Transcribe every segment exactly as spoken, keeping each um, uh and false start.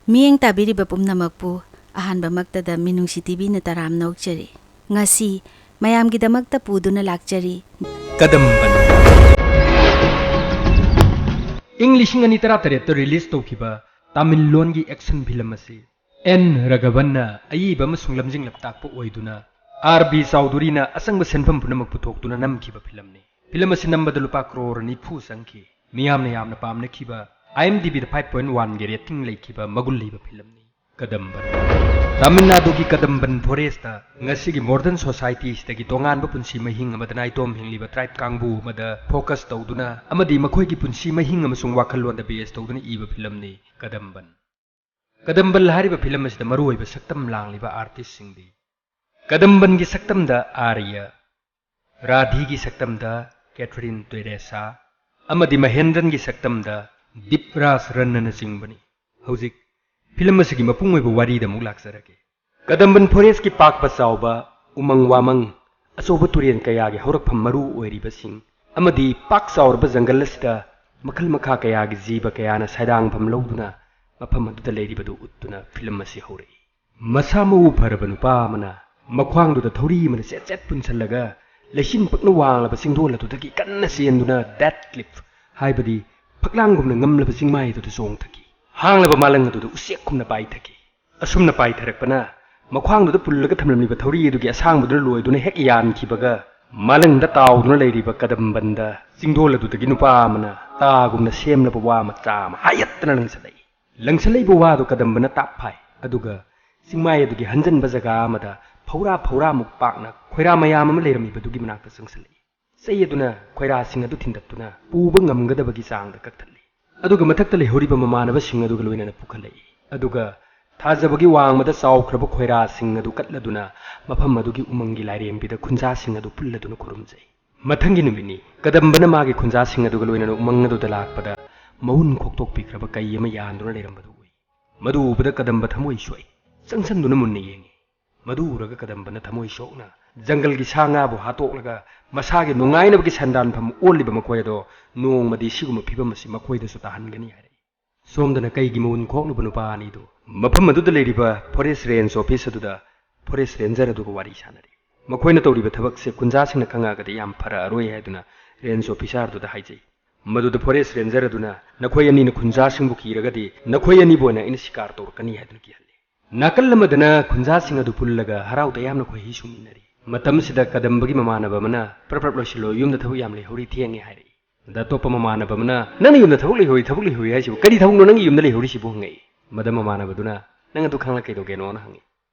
ꯃꯤꯠꯌꯦꯡ ꯇꯥꯕꯤꯔꯤꯕ ꯄꯨꯝꯅꯃꯛꯄꯨ ꯑꯍꯥꯟꯕꯃꯛꯇꯗ ꯃꯤꯅꯨꯡꯁꯤ ꯇꯤꯚꯤꯅ ꯇꯔꯥꯝꯅ ꯑꯣꯛꯆꯔꯤ꯫ ꯉꯁꯤ ꯃꯌꯥꯝꯒꯤꯗꯃꯛꯇ ꯄꯨꯗꯨꯅ ꯂꯥꯛꯆꯔꯤ꯫ ꯀꯗꯝꯕꯟ꯫ ꯏꯪ ꯂꯤꯁꯤꯡ ꯑꯅꯤ ꯇꯔꯥꯇꯔꯦꯠꯇ ꯔꯤꯂꯤꯖ ꯇꯧꯈꯤꯕ ꯇꯥꯃꯤꯜ ꯂꯣꯟꯒꯤ ꯑꯦꯛꯁꯟ ꯐꯤꯂꯝ ꯑꯁꯤ ꯑꯦꯟ ꯔꯥꯘꯕꯟꯅ ꯑꯏꯕ ꯑꯃꯁꯨꯡ ꯂꯝꯖꯤꯡ ꯂꯝꯇꯥꯛꯄ ꯑꯣꯏꯗꯨꯅ ꯑꯥꯔ ꯕꯤ ꯆꯧꯙꯨꯔꯤꯅ ꯑꯆꯪꯕ ꯁꯦꯟꯐꯝ ꯄꯨꯝꯅꯃꯛ ꯄꯨꯊꯣꯛꯇꯨꯅ ꯅꯝꯈꯤꯕ ꯐꯤꯂꯝꯅꯤ꯫ ꯐꯤꯂꯝ ꯑꯁꯤ ꯅꯝꯕꯗ ꯂꯨꯄꯥ ꯀ꯭ꯔꯣꯔ ꯅꯤꯐꯨ ꯆꯪꯈꯤ꯫ ꯃꯤꯌꯥꯝꯅ ꯌꯥꯝꯅ ꯄꯥꯝꯅꯈꯤꯕ, IMDbꯗ five point oneꯒꯤ ꯔꯦꯇꯤꯡ ꯂꯩꯈꯤꯕ ꯃꯒꯨꯟ ꯂꯩꯕ ꯐꯤꯂꯝꯅꯤ꯫ ꯀꯗꯝꯕꯟ꯫ ꯇꯥꯃꯤꯜ ꯅꯥꯗꯨꯒꯤ ꯀꯗꯝꯕꯟ ꯐꯣꯔꯦꯁꯇ ꯉꯁꯤꯒꯤ ꯃꯣꯗꯔꯟ ꯁꯣꯁꯥꯏꯇꯤꯁꯤꯗꯒꯤ ꯇꯣꯉꯥꯟꯕ ꯄꯨꯟꯁꯤ ꯃꯍꯤꯡ ꯑꯃꯗ ꯅꯥꯏꯇꯣꯝ ꯍꯤꯡꯂꯤꯕ ꯇ꯭ꯔꯥꯏꯕ ꯀꯥꯡꯕꯨ ꯑꯃꯗ ꯐꯣꯀꯁ ꯇꯧꯗꯨꯅ ꯑꯃꯗꯤ ꯃꯈꯣꯏꯒꯤ ꯄꯨꯟꯁꯤ ꯃꯍꯤꯡ ꯑꯃꯁꯨꯡ ꯋꯥꯈꯜꯂꯣꯟꯗ ꯕꯦꯁ ꯇꯧꯗꯨꯅ ꯏꯕ ꯐꯤꯂꯝꯅꯤ ꯀꯗꯝꯕꯟ꯫ ꯀꯗꯝꯕꯟ ꯍꯥꯏꯔꯤꯕ ꯐꯤꯂꯝ ꯑꯁꯤꯗ ꯃꯔꯨꯑꯣꯏꯕ ꯁꯛꯇꯝ ꯂꯥꯡꯂꯤꯕ ꯑꯥꯔꯇꯤꯁꯁꯤꯡꯗꯤ: ꯀꯗꯝꯕꯟꯒꯤ ꯁꯛꯇꯝꯗ ꯑꯥꯔꯌ, ꯔꯥꯙꯤꯒꯤ ꯁꯛꯇꯝꯗ ꯀꯦꯊꯔꯤꯟ ꯇꯦꯔꯦꯁꯥ ꯑꯃꯗꯤ ꯃꯍꯦꯟꯗ꯭ꯔꯟꯒꯤ ꯁꯛꯇꯝꯗ ꯗꯤꯞꯔꯥꯖ ꯔꯟꯅꯅꯆꯤꯡꯕꯅꯤ꯫ ꯍꯧꯖꯤꯛ ꯐꯤꯂꯝ ꯑꯁꯤꯒꯤ ꯃꯄꯨꯡ ꯑꯣꯏꯕ ꯋꯥꯔꯤꯗ ꯑꯃꯨꯛ ꯂꯥꯛꯆꯔꯒꯦ꯫ ꯀꯗꯝꯕꯟ ꯐꯣꯔꯦꯁꯀꯤ ꯄꯥꯛꯄ ꯆꯥꯎꯕ ꯎꯃꯪ ꯋꯥꯃꯪ, ꯑꯆꯧꯕ ꯇꯨꯔꯦꯜ ꯀꯌꯥꯒꯤ ꯍꯧꯔꯛꯐꯝ ꯃꯔꯨ ꯑꯣꯏꯔꯤꯕꯁꯤꯡ ꯑꯃꯗꯤ ꯄꯥꯛ ꯆꯥꯎꯔꯕ ꯖꯪꯒꯜ ꯑꯁꯤꯗ ꯃꯈꯜ ꯃꯈꯥ ꯀꯌꯥꯒꯤ ꯖꯤꯕ ꯀꯌꯥꯅ ꯁꯥꯏꯗꯥꯡꯐꯝ ꯂꯧꯗꯨꯅ ꯃꯐꯝ ꯑꯗꯨꯗ ꯂꯩꯔꯤꯕꯗꯨ ꯎꯠꯇꯨꯅ ꯐꯤꯂꯝ ꯑꯁꯤ ꯍꯧꯔꯛꯏ꯫ ꯃꯁꯥ ꯃꯎ ꯐꯔꯕ ꯅꯨꯄꯥ ꯑꯃꯅ ꯃꯈ꯭ꯋꯥꯡꯗꯨꯗ ꯊꯧꯔꯤ ꯑꯃꯅ ꯆꯦꯠ ꯆꯦꯠ ꯄꯨꯟꯁꯤꯜꯂꯒ ꯂꯩꯆꯤꯟ ꯄꯛꯅ ꯋꯥꯡꯂꯕ ꯆꯤꯡꯗꯣꯜ ꯑꯗꯨꯗꯒꯤ ꯀꯟꯅ ꯆꯦꯟꯗꯨꯅ ꯗꯦꯠ ꯀ꯭ꯂꯤꯐ ꯍꯥꯏꯕꯗꯤ ꯐꯛꯂꯥꯡꯒꯨꯝꯅ ꯉꯝꯂꯕ ꯆꯤꯡꯃꯥꯏ ꯑꯗꯨꯗ ꯆꯣꯡꯊꯈꯤ꯫ ꯍꯥꯡꯂꯕ ꯃꯥꯂꯪ ꯑꯗꯨꯗ ꯎꯆꯦꯛꯀꯨꯝꯅ ꯄꯥꯏꯊꯈꯤ꯫ ꯑꯁꯨꯝꯅ ꯄꯥꯏꯊꯔꯛꯄꯅ ꯃꯈ꯭ꯋꯥꯡꯗꯨꯗ ꯄꯨꯜꯂꯒ ꯊꯝꯂꯝꯂꯤꯕ ꯊꯧꯔꯤ ꯑꯗꯨꯒꯤ ꯑꯁꯥꯡꯕꯗꯨꯅ ꯂꯣꯏꯗꯨꯅ ꯍꯦꯛ ꯌꯥꯟꯈꯤꯕꯒ ꯃꯥꯂꯪꯗ ꯇꯥꯎꯗꯨꯅ ꯂꯩꯔꯤꯕ ꯀꯗꯝꯕꯟꯗ ꯆꯤꯡꯗꯣꯜ ꯑꯗꯨꯗꯒꯤ ꯅꯨꯄꯥ ꯑꯃꯅ ꯇꯥꯒꯨꯝꯅ ꯁꯦꯝꯂꯕ ꯋꯥ ꯃꯆꯥ ꯑꯃ ꯍꯥꯏꯌꯠꯇꯅ ꯂꯪꯁꯤꯜꯂꯛꯏ꯫ ꯂꯪꯁꯤꯜꯂꯛꯏꯕ ꯋꯥꯗꯨ ꯀꯗꯝꯕꯅ ꯇꯥꯞ ꯐꯥꯏ, ꯑꯗꯨꯒ ꯆꯤꯡꯃꯥꯏ ꯑꯗꯨꯒꯤ ꯍꯟꯖꯟꯕ ꯖꯒꯥ ꯑꯃꯗ ꯐꯧꯔꯥ ꯐꯧꯔꯥꯃꯨꯛ ꯄꯥꯛꯅ ꯈꯣꯏꯔꯥ ꯃꯌꯥꯝ ꯑꯃ ꯂꯩꯔꯝꯃꯤꯕꯗꯨꯒꯤ ꯃꯅꯥꯛꯇ ꯆꯪꯁꯤꯜꯂꯛꯏ꯫ ꯆꯩ ꯑꯗꯨꯅ ꯈꯣꯏꯔꯥꯁꯤꯡ ꯑꯗꯨ ꯊꯤꯟꯗꯠꯇꯨꯅ ꯄꯨꯕ ꯉꯝꯒꯗꯕꯒꯤ ꯆꯥꯡꯗ ꯀꯛꯊꯠꯂꯤ꯫ ꯑꯗꯨꯒ ꯃꯊꯛꯇ ꯂꯩꯍꯧꯔꯤꯕ ꯃꯃꯥꯟꯅꯕꯁꯤꯡ ꯑꯗꯨꯒ ꯂꯣꯏꯅꯅ ꯄꯨꯈꯠꯂꯛꯏ꯫ ꯑꯗꯨꯒ ꯊꯥꯖꯕꯒꯤ ꯋꯥꯡꯃꯗ ꯆꯥꯎꯈ꯭ꯔꯕ ꯈꯣꯏꯔꯥꯁꯤꯡ ꯑꯗꯨ ꯀꯠꯂꯗꯨꯅ ꯃꯐꯝ ꯑꯗꯨꯒꯤ ꯎꯃꯪꯒꯤ ꯂꯥꯏꯔꯦꯝꯕꯤꯗ ꯈꯨꯟꯖꯥꯁꯤꯡ ꯑꯗꯨ ꯄꯨꯜꯂꯗꯨꯅ ꯈꯨꯔꯨꯝꯖꯩ꯫ ꯃꯊꯪꯒꯤ ꯅꯨꯃꯤꯠꯅꯤ꯫ ꯀꯗꯝꯕꯅ ꯃꯥꯒꯤ ꯈꯨꯟꯖꯥꯁꯤꯡ ꯑꯗꯨꯒ ꯂꯣꯏꯅꯅ ꯎꯃꯪ ꯑꯗꯨꯗ ꯂꯥꯛꯄꯗ ꯃꯎꯟ ꯈꯣꯛꯇꯣꯛꯄꯤꯈ꯭ꯔꯕ ꯀꯩ ꯑꯃ ꯌꯥꯟꯗꯨꯅ ꯂꯩꯔꯝꯕꯗꯨ ꯎꯏ꯫ ꯃꯗꯨ ꯎꯕꯗ ꯀꯗꯝꯕ ꯊꯃꯣꯏ ꯁꯣꯛꯏ꯫ ꯆꯪꯁꯟꯗꯨꯅ ꯃꯨꯟꯅ ꯌꯦꯡꯉꯤ꯫ ꯃꯗꯨ ꯎꯔꯒ ꯀꯗꯝꯕꯅ ꯊꯃꯣꯏ ꯁꯣꯛꯅ ꯖꯪꯒꯜꯒꯤ ꯁꯥ ꯉꯥꯕꯨ ꯍꯥꯠꯇꯣꯛꯂꯒ ꯃꯁꯥꯒꯤ ꯅꯨꯡꯉꯥꯏꯅꯕꯒꯤ ꯁꯟꯗꯥꯟꯐꯝ ꯑꯣꯜꯂꯤꯕ ꯃꯈꯣꯏ ꯑꯗꯣ ꯅꯣꯡꯃꯗꯤ ꯁꯤꯒꯨꯝꯕ ꯐꯤꯕꯝ ꯑꯁꯤ ꯃꯈꯣꯏꯗꯁꯨ ꯇꯥꯍꯟꯒꯅꯤ ꯍꯥꯏꯔꯛꯏ꯫ ꯁꯣꯝꯗꯅ ꯀꯩꯒꯤ ꯃꯎꯟ ꯈꯣꯛꯂꯨꯕ ꯅꯨꯄꯥ ꯑꯅꯤꯗꯨ ꯃꯐꯝ ꯑꯗꯨꯗ ꯂꯩꯔꯤꯕ ꯐꯣꯔꯦꯁ ꯔꯦꯟꯖ ꯑꯣꯐꯤꯁ ꯑꯗꯨꯗ ꯐꯣꯔꯦꯁ ꯔꯦꯟꯖꯔ ꯑꯗꯨꯒ ꯋꯥꯔꯤ ꯁꯥꯟꯅꯔꯤ꯫ ꯃꯈꯣꯏꯅ ꯇꯧꯔꯤꯕ ꯊꯕꯛꯁꯦ ꯈꯨꯟꯖꯥꯁꯤꯡꯅ ꯈꯪꯉꯛꯑꯒꯗꯤ ꯌꯥꯝ ꯐꯔꯛꯑꯔꯣꯏ ꯍꯥꯏꯗꯨꯅ ꯔꯦꯟꯖ ꯑꯣꯐꯤꯁꯥꯔꯗꯨꯗ ꯍꯥꯏꯖꯩ꯫ ꯃꯗꯨꯗ ꯐꯣꯔꯦꯁ ꯔꯦꯟꯖꯔ ꯑꯗꯨꯅ, "ꯅꯈꯣꯏ ꯑꯅꯤꯅ ꯈꯨꯟꯖꯥꯁꯤꯡꯕꯨ ꯀꯤꯔꯒꯗꯤ ꯅꯈꯣꯏ ꯑꯅꯤꯕꯨ ꯑꯣꯏꯅ ꯑꯩꯅ ꯁꯤꯀꯥꯔ ꯇꯧꯔꯛꯀꯅꯤ" ꯍꯥꯏꯗꯨꯅ ꯀꯤꯍꯜꯂꯤ꯫ ꯅꯥꯀꯜ ꯑꯃꯗꯅ ꯈꯨꯟꯖꯥꯁꯤꯡ ꯑꯗꯨ ꯄꯨꯜꯂꯒ ꯍꯔꯥꯎ ꯇꯌꯥꯝꯅ ꯈꯣꯏꯍꯤ ꯁꯨꯝꯃꯤꯟꯅꯔꯤ꯫ ꯃꯇꯝꯁꯤꯗ ꯀꯗꯝꯕꯒꯤ ꯃꯃꯥꯟꯅꯕ ꯑꯃꯅ, "ꯄ꯭ꯔꯞ ꯄ꯭ꯔꯞ ꯂꯣꯏꯁꯤꯜꯂꯣ, ꯌꯨꯝꯗ ꯊꯕꯛ ꯌꯥꯝ ꯂꯩꯍꯧꯔꯤ, ꯊꯦꯡꯉꯦ" ꯍꯥꯏꯔꯛꯏ꯫ ꯑꯗ ꯑꯇꯣꯞꯄ ꯃꯃꯥꯟꯅꯕ ꯑꯃꯅ, "ꯅꯪꯅ ꯌꯨꯝꯗ ꯊꯕꯛ ꯂꯩꯍꯧꯔꯤ, ꯊꯕꯛ ꯂꯩꯍꯧꯔꯤ ꯍꯥꯏꯁꯤꯕꯨ? ꯀꯔꯤ ꯊꯕꯛꯅꯣ ꯅꯪꯒꯤ ꯌꯨꯝꯗ ꯂꯩꯍꯧꯔꯤꯁꯤꯕꯨ?" ꯍꯪꯉꯛꯏ꯫ ꯃꯗ ꯃꯃꯥꯟꯅꯕꯗꯨꯅ, "ꯅꯪ ꯑꯗꯨ ꯈꯪꯂꯛ ꯀꯩꯗꯧꯒꯦꯅꯣꯅ?" ꯍꯪꯉꯤ꯫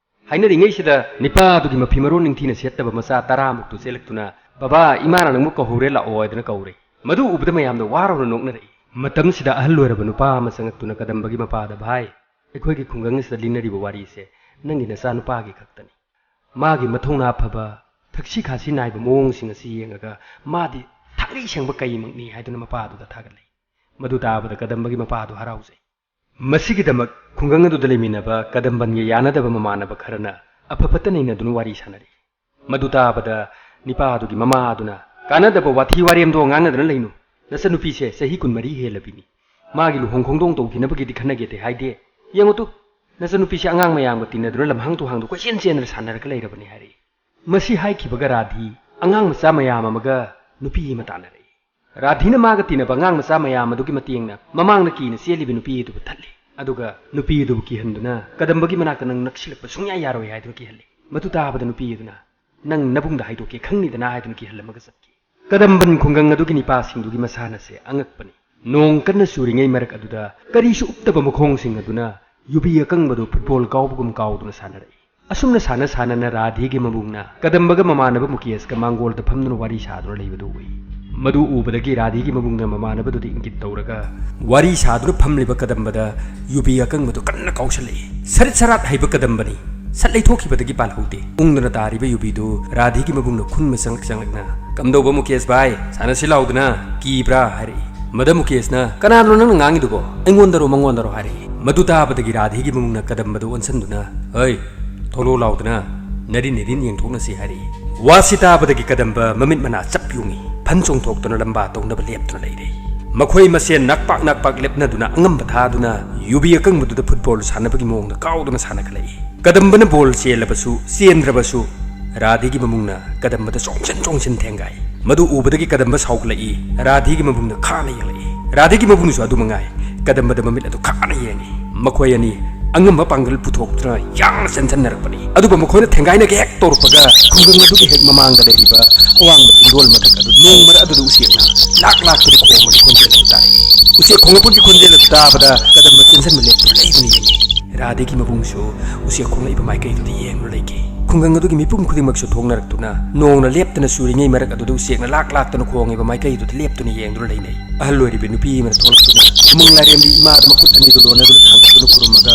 ꯍꯥꯏꯅꯔꯤꯉꯩꯁꯤꯗ ꯅꯤꯄꯥ ꯑꯗꯨꯒꯤ ꯃꯐꯤ ꯃꯔꯣꯟ ꯅꯤꯡꯊꯤꯅ ꯁꯦꯠꯇꯕ ꯃꯆꯥ ꯇꯔꯥꯃꯨꯛꯇꯨ ꯆꯦꯜꯂꯛꯇꯨꯅ, "ꯕꯕꯥ, ꯏꯃꯥꯅ ꯅꯪꯕꯨ ꯀꯧꯍꯧꯔꯦ, ꯂꯥꯛꯑꯣ" ꯍꯥꯏꯗꯨꯅ ꯀꯧꯔꯦ꯫ ꯃꯗꯨ ꯎꯕꯗ ꯃꯌꯥꯝꯗ ꯋꯥꯔꯧꯅ ꯅꯣꯛꯅꯔꯛꯏ꯫ ꯃꯇꯝꯁꯤꯗ ꯑꯍꯜ ꯑꯣꯏꯔꯕ ꯅꯨꯄꯥ ꯑꯃ ꯆꯪꯉꯛꯇꯨꯅ ꯀꯗꯝꯕꯒꯤ ꯃꯄꯥꯗ, "ꯚꯥꯏ, ꯑꯩꯈꯣꯏꯒꯤ ꯈꯨꯡꯒꯪ ꯑꯁꯤꯗ ꯂꯤꯟꯅꯔꯤꯕ ꯋꯥꯔꯤꯁꯦ ꯅꯪꯒꯤ ꯅꯆꯥꯅꯨꯄꯥꯒꯤ ꯈꯛꯇꯅꯤ꯫ ꯃꯥꯒꯤ ꯃꯊꯧꯅꯥ ꯐꯕ, ꯊꯛꯁꯤ ꯈꯥꯁꯤ ꯅꯥꯏꯕ ꯃꯑꯣꯡꯁꯤꯡ ꯑꯁꯤ ꯌꯦꯡꯉꯒ ꯃꯥꯗꯤ ꯊꯥꯡꯒꯩ ꯁꯦꯡꯕ ꯀꯩꯃꯛꯅꯤ" ꯍꯥꯏꯗꯨꯅ ꯃꯄꯥꯗꯨꯗ ꯊꯥꯒꯠꯂꯛꯏ꯫ ꯃꯗꯨ ꯇꯥꯕꯗ ꯀꯗꯝꯕꯒꯤ ꯃꯄꯥꯗꯨ ꯍꯔꯥꯎꯖꯩ꯫ ꯃꯁꯤꯒꯤꯗꯃꯛ ꯈꯨꯡꯒꯪ ꯑꯗꯨꯗ ꯂꯩꯃꯤꯟꯅꯕ ꯀꯗꯝꯕꯟꯒ ꯌꯥꯅꯗꯕ ꯃꯃꯥꯟꯅꯕ ꯈꯔꯅ ꯑꯐ ꯐꯠꯇ ꯅꯩꯅꯗꯨꯅ ꯋꯥꯔꯤ ꯁꯥꯟꯅꯔꯤ꯫ ꯃꯗꯨ ꯇꯥꯕꯗ ꯅꯤꯄꯥ ꯑꯗꯨꯒꯤ ꯃꯃꯥ ꯑꯗꯨꯅ, "ꯀꯥꯟꯅꯗꯕ ꯋꯥꯊꯤ ꯋꯥꯔꯦꯝꯗꯣ ꯉꯥꯡꯅꯗꯨꯅ ꯂꯩꯅꯨ꯫ ꯅꯆꯟꯅꯨꯄꯤꯁꯦ ꯆꯍꯤ ꯀꯨꯟꯃꯔꯤ ꯍꯦꯜꯂꯕꯤꯅꯤ꯫ ꯃꯥꯒꯤ ꯂꯨꯍꯣꯡ ꯈꯣꯡꯗꯣꯡ ꯇꯧꯈꯤꯅꯕꯒꯤꯗꯤ ꯈꯟꯅꯒꯦꯗꯤ ꯍꯥꯏꯗꯦ꯫ ꯌꯦꯡꯉꯨ ꯇꯨ, ꯅꯆꯟꯅꯨꯄꯤꯁꯦ ꯑꯉꯥꯡ ꯃꯌꯥꯝꯒ ꯇꯤꯟꯅꯗꯨꯅ ꯂꯝꯍꯥꯡ ꯇꯨꯍꯥꯡꯗꯣ ꯀꯣꯏꯆꯦꯟ ꯆꯦꯟꯗꯅ ꯁꯥꯟꯅꯔꯒ ꯂꯩꯔꯕꯅꯤ" ꯍꯥꯏꯔꯛꯏ꯫ ꯃꯁꯤ ꯍꯥꯏꯈꯤꯕꯒ ꯔꯥꯙꯤ ꯑꯉꯥꯡ ꯃꯆꯥ ꯃꯌꯥꯝ ꯑꯃꯒ ꯅꯨꯄꯤ ꯑꯃ ꯇꯥꯟꯅꯔꯛꯏ꯫ ꯔꯥꯙꯤꯅ ꯃꯥꯒ ꯇꯤꯟꯅꯕ ꯑꯉꯥꯡ ꯃꯆꯥ ꯃꯌꯥꯝ ꯑꯗꯨꯒꯤ ꯃꯇꯦꯡꯅ ꯃꯃꯥꯡꯗ ꯀꯤꯅ ꯆꯦꯜꯂꯤꯕ ꯅꯨꯄꯤ ꯑꯗꯨꯕꯨ ꯊꯠꯂꯤ꯫ ꯑꯗꯨꯒ ꯅꯨꯄꯤ ꯑꯗꯨꯕꯨ ꯀꯤꯍꯟꯗꯨꯅ, "ꯀꯗꯝꯕꯒꯤ ꯃꯅꯥꯛꯇ ꯅꯪ ꯅꯛꯁꯤꯜꯂꯛꯄ ꯁꯨꯡꯌꯥ ꯌꯥꯔꯣꯏ" ꯍꯥꯏꯗꯨꯅ ꯀꯤꯍꯜꯂꯤ꯫ ꯃꯗꯨ ꯇꯥꯕꯗ ꯅꯨꯄꯤ ꯑꯗꯨꯅ, "ꯅꯪ ꯅꯕꯨꯡꯗ ꯍꯥꯏꯗꯣꯛꯀꯦ ꯈꯪꯅꯤꯗꯅ" ꯍꯥꯏꯗꯨꯅ ꯀꯤꯍꯜꯂꯝꯃꯒ ꯆꯠꯈꯤ꯫ ꯀꯗꯝꯕꯟ ꯈꯨꯡꯒꯪ ꯑꯗꯨꯒꯤ ꯅꯤꯄꯥꯁꯤꯡꯗꯨꯒꯤ ꯃꯁꯥꯟꯅꯁꯦ ꯑꯉꯛꯄꯅꯤ꯫ ꯅꯣꯡ ꯀꯟꯅ ꯆꯨꯔꯤꯉꯩ ꯃꯔꯛ ꯑꯗꯨꯗ ꯀꯔꯤꯁꯨ ꯎꯞꯇꯕ ꯃꯈꯣꯡꯁꯤꯡ ꯑꯗꯨꯅ ꯌꯨꯕꯤ ꯑꯀꯪꯕꯗꯨ ꯐꯨꯠꯕꯣꯜ ꯀꯥꯎꯕꯒꯨꯝ ꯀꯥꯎꯗꯨꯅ ꯁꯥꯟꯅꯔꯛꯏ꯫ ꯑꯁꯨꯝꯅ ꯁꯥꯟꯅ ꯁꯥꯟꯅꯅ ꯔꯥꯙꯤꯒꯤ ꯃꯕꯨꯡꯅ ꯀꯗꯝꯕꯒ ꯃꯃꯥꯟꯅꯕ ꯃꯨꯀꯦꯁꯀ ꯃꯥꯡꯒꯣꯜꯗ ꯐꯝꯗꯨꯅ ꯋꯥꯔꯤ ꯁꯥꯗꯨꯅ ꯂꯩꯕꯗꯨ ꯎꯏ꯫ ꯃꯗꯨ ꯎꯕꯗꯒꯤ ꯔꯥꯙꯤꯒꯤ ꯃꯕꯨꯡꯅ ꯃꯃꯥꯟꯅꯕꯗꯨꯗ ꯏꯪꯒꯤꯠ ꯇꯧꯔꯒ, ꯋꯥꯔꯤ ꯁꯥꯗꯨꯅ ꯐꯝꯂꯤꯕ ꯀꯗꯝꯕꯗ ꯌꯨꯕꯤ ꯑꯀꯪꯕꯗꯨ ꯀꯟꯅ ꯀꯥꯎꯁꯜꯂꯛꯏ꯫ ꯁꯔꯤꯠ ꯁꯔꯥꯠ ꯍꯩꯕ ꯀꯗꯝꯕꯅꯤ꯫ ꯁꯠ ꯂꯩꯊꯣꯛꯈꯤꯕꯗꯒꯤ ꯄꯥꯜꯍꯧꯗꯦ꯫ ꯎꯪꯗꯨꯅ ꯇꯥꯔꯤꯕ ꯌꯨꯕꯤꯗꯨ ꯔꯥꯙꯤꯒꯤ ꯃꯕꯨꯡꯅ ꯈꯨꯟ ꯃꯆꯪꯂꯛ ꯆꯪꯂꯛꯅ, "ꯀꯝꯗꯧꯕ ꯃꯨꯀꯦꯁ ꯚꯥꯏ, ꯁꯥꯟꯅꯁꯤ ꯂꯥꯎꯗꯅ, ꯀꯤꯕ꯭ꯔꯥ?" ꯍꯥꯏꯔꯛꯏ꯫ ꯃꯗ ꯃꯨꯀꯦꯁꯅ, "ꯀꯅꯥꯅꯣ ꯅꯪꯅ ꯉꯥꯡꯉꯤꯗꯨꯕꯣ? ꯑꯩꯉꯣꯟꯗꯔꯣ ꯃꯉꯣꯟꯗꯔꯣ?" ꯍꯥꯏꯔꯛꯏ꯫ ꯃꯗꯨ ꯇꯥꯕꯗꯒꯤ ꯔꯥꯙꯤꯒꯤ ꯃꯕꯨꯡꯅ ꯀꯗꯝꯕꯗꯨ ꯑꯣꯟꯁꯟꯗꯨꯅ, "ꯍꯩ, ꯊꯣꯛꯂꯛꯑꯣ ꯂꯥꯎꯗꯅ, ꯅꯔꯤꯟ ꯅꯔꯤꯟ ꯌꯦꯡꯊꯣꯛꯅꯁꯤ" ꯍꯥꯏꯔꯛꯏ꯫ ꯋꯥꯁꯤ ꯇꯥꯕꯗꯒꯤ ꯀꯗꯝꯕ ꯃꯃꯤꯠ ꯃꯅꯥ ꯆꯞ ꯌꯨꯡꯉꯤ꯫ ꯐꯟ ꯆꯣꯡꯊꯣꯛꯇꯨꯅ ꯂꯝꯕꯥ ꯇꯧꯅꯕ ꯂꯦꯞꯇꯨꯅ ꯂꯩꯔꯦ꯫ ꯃꯈꯣꯏ ꯃꯁꯦꯟ ꯅꯛꯄꯥꯛ ꯅꯛꯄꯥꯛ ꯂꯦꯞꯅꯗꯨꯅ ꯑꯉꯝꯕ ꯊꯥꯗꯨꯅ ꯌꯨꯕꯤ ꯑꯀꯪꯕꯗꯨꯗ ꯐꯨꯠꯕꯣꯜ ꯁꯥꯟꯅꯕꯒꯤ ꯃꯑꯣꯡꯗ ꯀꯥꯎꯗꯨꯅ ꯁꯥꯟꯅꯈꯠꯂꯛꯏ꯫ ꯀꯗꯝꯕꯅ ꯕꯣꯜ ꯆꯦꯜꯂꯕꯁꯨ ꯆꯦꯟꯗ꯭ꯔꯕꯁꯨ ꯔꯥꯙꯦꯒꯤ ꯃꯕꯨꯡꯅ ꯀꯗꯝꯕꯗ ꯆꯣꯡꯁꯤꯟ ꯆꯣꯡꯁꯤꯟ ꯊꯦꯡꯒꯥꯏ꯫ ꯃꯗꯨ ꯎꯕꯗꯒꯤ ꯀꯗꯝꯕ ꯁꯥꯎꯒꯠꯂꯛꯏ꯫ ꯔꯥꯙꯦꯒꯤ ꯃꯕꯨꯡꯅ ꯈꯥꯅ ꯌꯦꯡꯂꯛꯏ꯫ ꯔꯥꯙꯦꯒꯤ ꯃꯕꯨꯡꯁꯨ ꯑꯗꯨ ꯃꯉꯥꯏ, ꯀꯗꯝꯕꯗ ꯃꯃꯤꯠ ꯑꯗꯨ ꯈꯥꯅ ꯌꯦꯡꯏ꯫ ꯃꯈꯣꯏ ꯑꯅꯤ ꯑꯉꯝꯕ ꯄꯥꯡꯒꯜ ꯄꯨꯊꯣꯛꯇꯨꯅ ꯌꯥꯡꯅ ꯆꯦꯟꯁꯤꯟꯅꯔꯛꯄꯅꯤ꯫ ꯑꯗꯨꯕꯨ ꯃꯈꯣꯏꯅ ꯊꯦꯡꯒꯥꯏꯅꯒꯦ ꯍꯦꯛ ꯇꯧꯔꯛꯄꯒ ꯈꯨꯡꯒꯪ ꯑꯗꯨꯒꯤ ꯍꯦꯛ ꯃꯃꯥꯡꯗ ꯂꯩꯔꯤꯕ ꯑꯋꯥꯡꯕ ꯆꯤꯡꯗꯣꯜ ꯃꯊꯛ ꯑꯗꯨ ꯅꯣꯡ ꯃꯔꯛ ꯑꯗꯨꯗ ꯎꯆꯦꯛꯅ ꯂꯥꯛ ꯂꯥꯛꯇꯨꯅ ꯈꯣꯡꯕꯒꯤ ꯈꯣꯟꯖꯦꯜ ꯑꯗꯨ ꯇꯥꯔꯛꯏ꯫ ꯎꯆꯦꯛ ꯈꯣꯡꯂꯛꯄꯒꯤ ꯈꯣꯟꯖꯦꯜ ꯑꯗꯨ ꯇꯥꯕꯗ ꯀꯗꯝꯕ ꯆꯦꯟꯁꯤꯟꯕ ꯂꯦꯞꯇꯨꯅ ꯂꯩꯕꯅꯤ꯫ ꯔꯥꯙꯦꯒꯤ ꯃꯕꯨꯡꯁꯨ ꯎꯆꯦꯛ ꯈꯣꯡꯂꯛꯏꯕ ꯃꯥꯏꯀꯩꯗꯨꯗ ꯌꯦꯡꯗꯨꯅ ꯂꯩꯈꯤ꯫ ꯈꯨꯡꯒꯪ ꯑꯗꯨꯒꯤ ꯃꯤꯄꯨꯝ ꯈꯨꯗꯤꯡꯃꯛꯁꯨ ꯊꯣꯛꯅꯔꯛꯇꯨꯅ ꯅꯣꯡꯅ ꯂꯦꯞꯇꯅ ꯆꯨꯔꯤꯉꯩ ꯃꯔꯛ ꯑꯗꯨꯗ ꯎꯆꯦꯛꯅ ꯂꯥꯛ ꯂꯥꯛꯇꯅ ꯈꯣꯡꯉꯤꯕ ꯃꯥꯏꯀꯩꯗꯨꯗ ꯂꯦꯞꯇꯨꯅ ꯌꯦꯡꯗꯨꯅ ꯂꯩꯅꯩ꯫ ꯑꯍꯜ ꯑꯣꯏꯔꯤꯕ ꯅꯨꯄꯤ ꯑꯃꯅ ꯊꯣꯛꯂꯛꯇꯨꯅ ꯎꯃꯪ ꯂꯥꯏꯔꯦꯝꯕꯤ ꯏꯃꯥꯗ ꯃꯈꯨꯠ ꯑꯅꯤꯗꯨ ꯂꯣꯟꯅꯗꯨꯅ ꯊꯥꯡꯒꯠꯇꯨꯅ ꯈꯨꯔꯨꯝꯃꯒ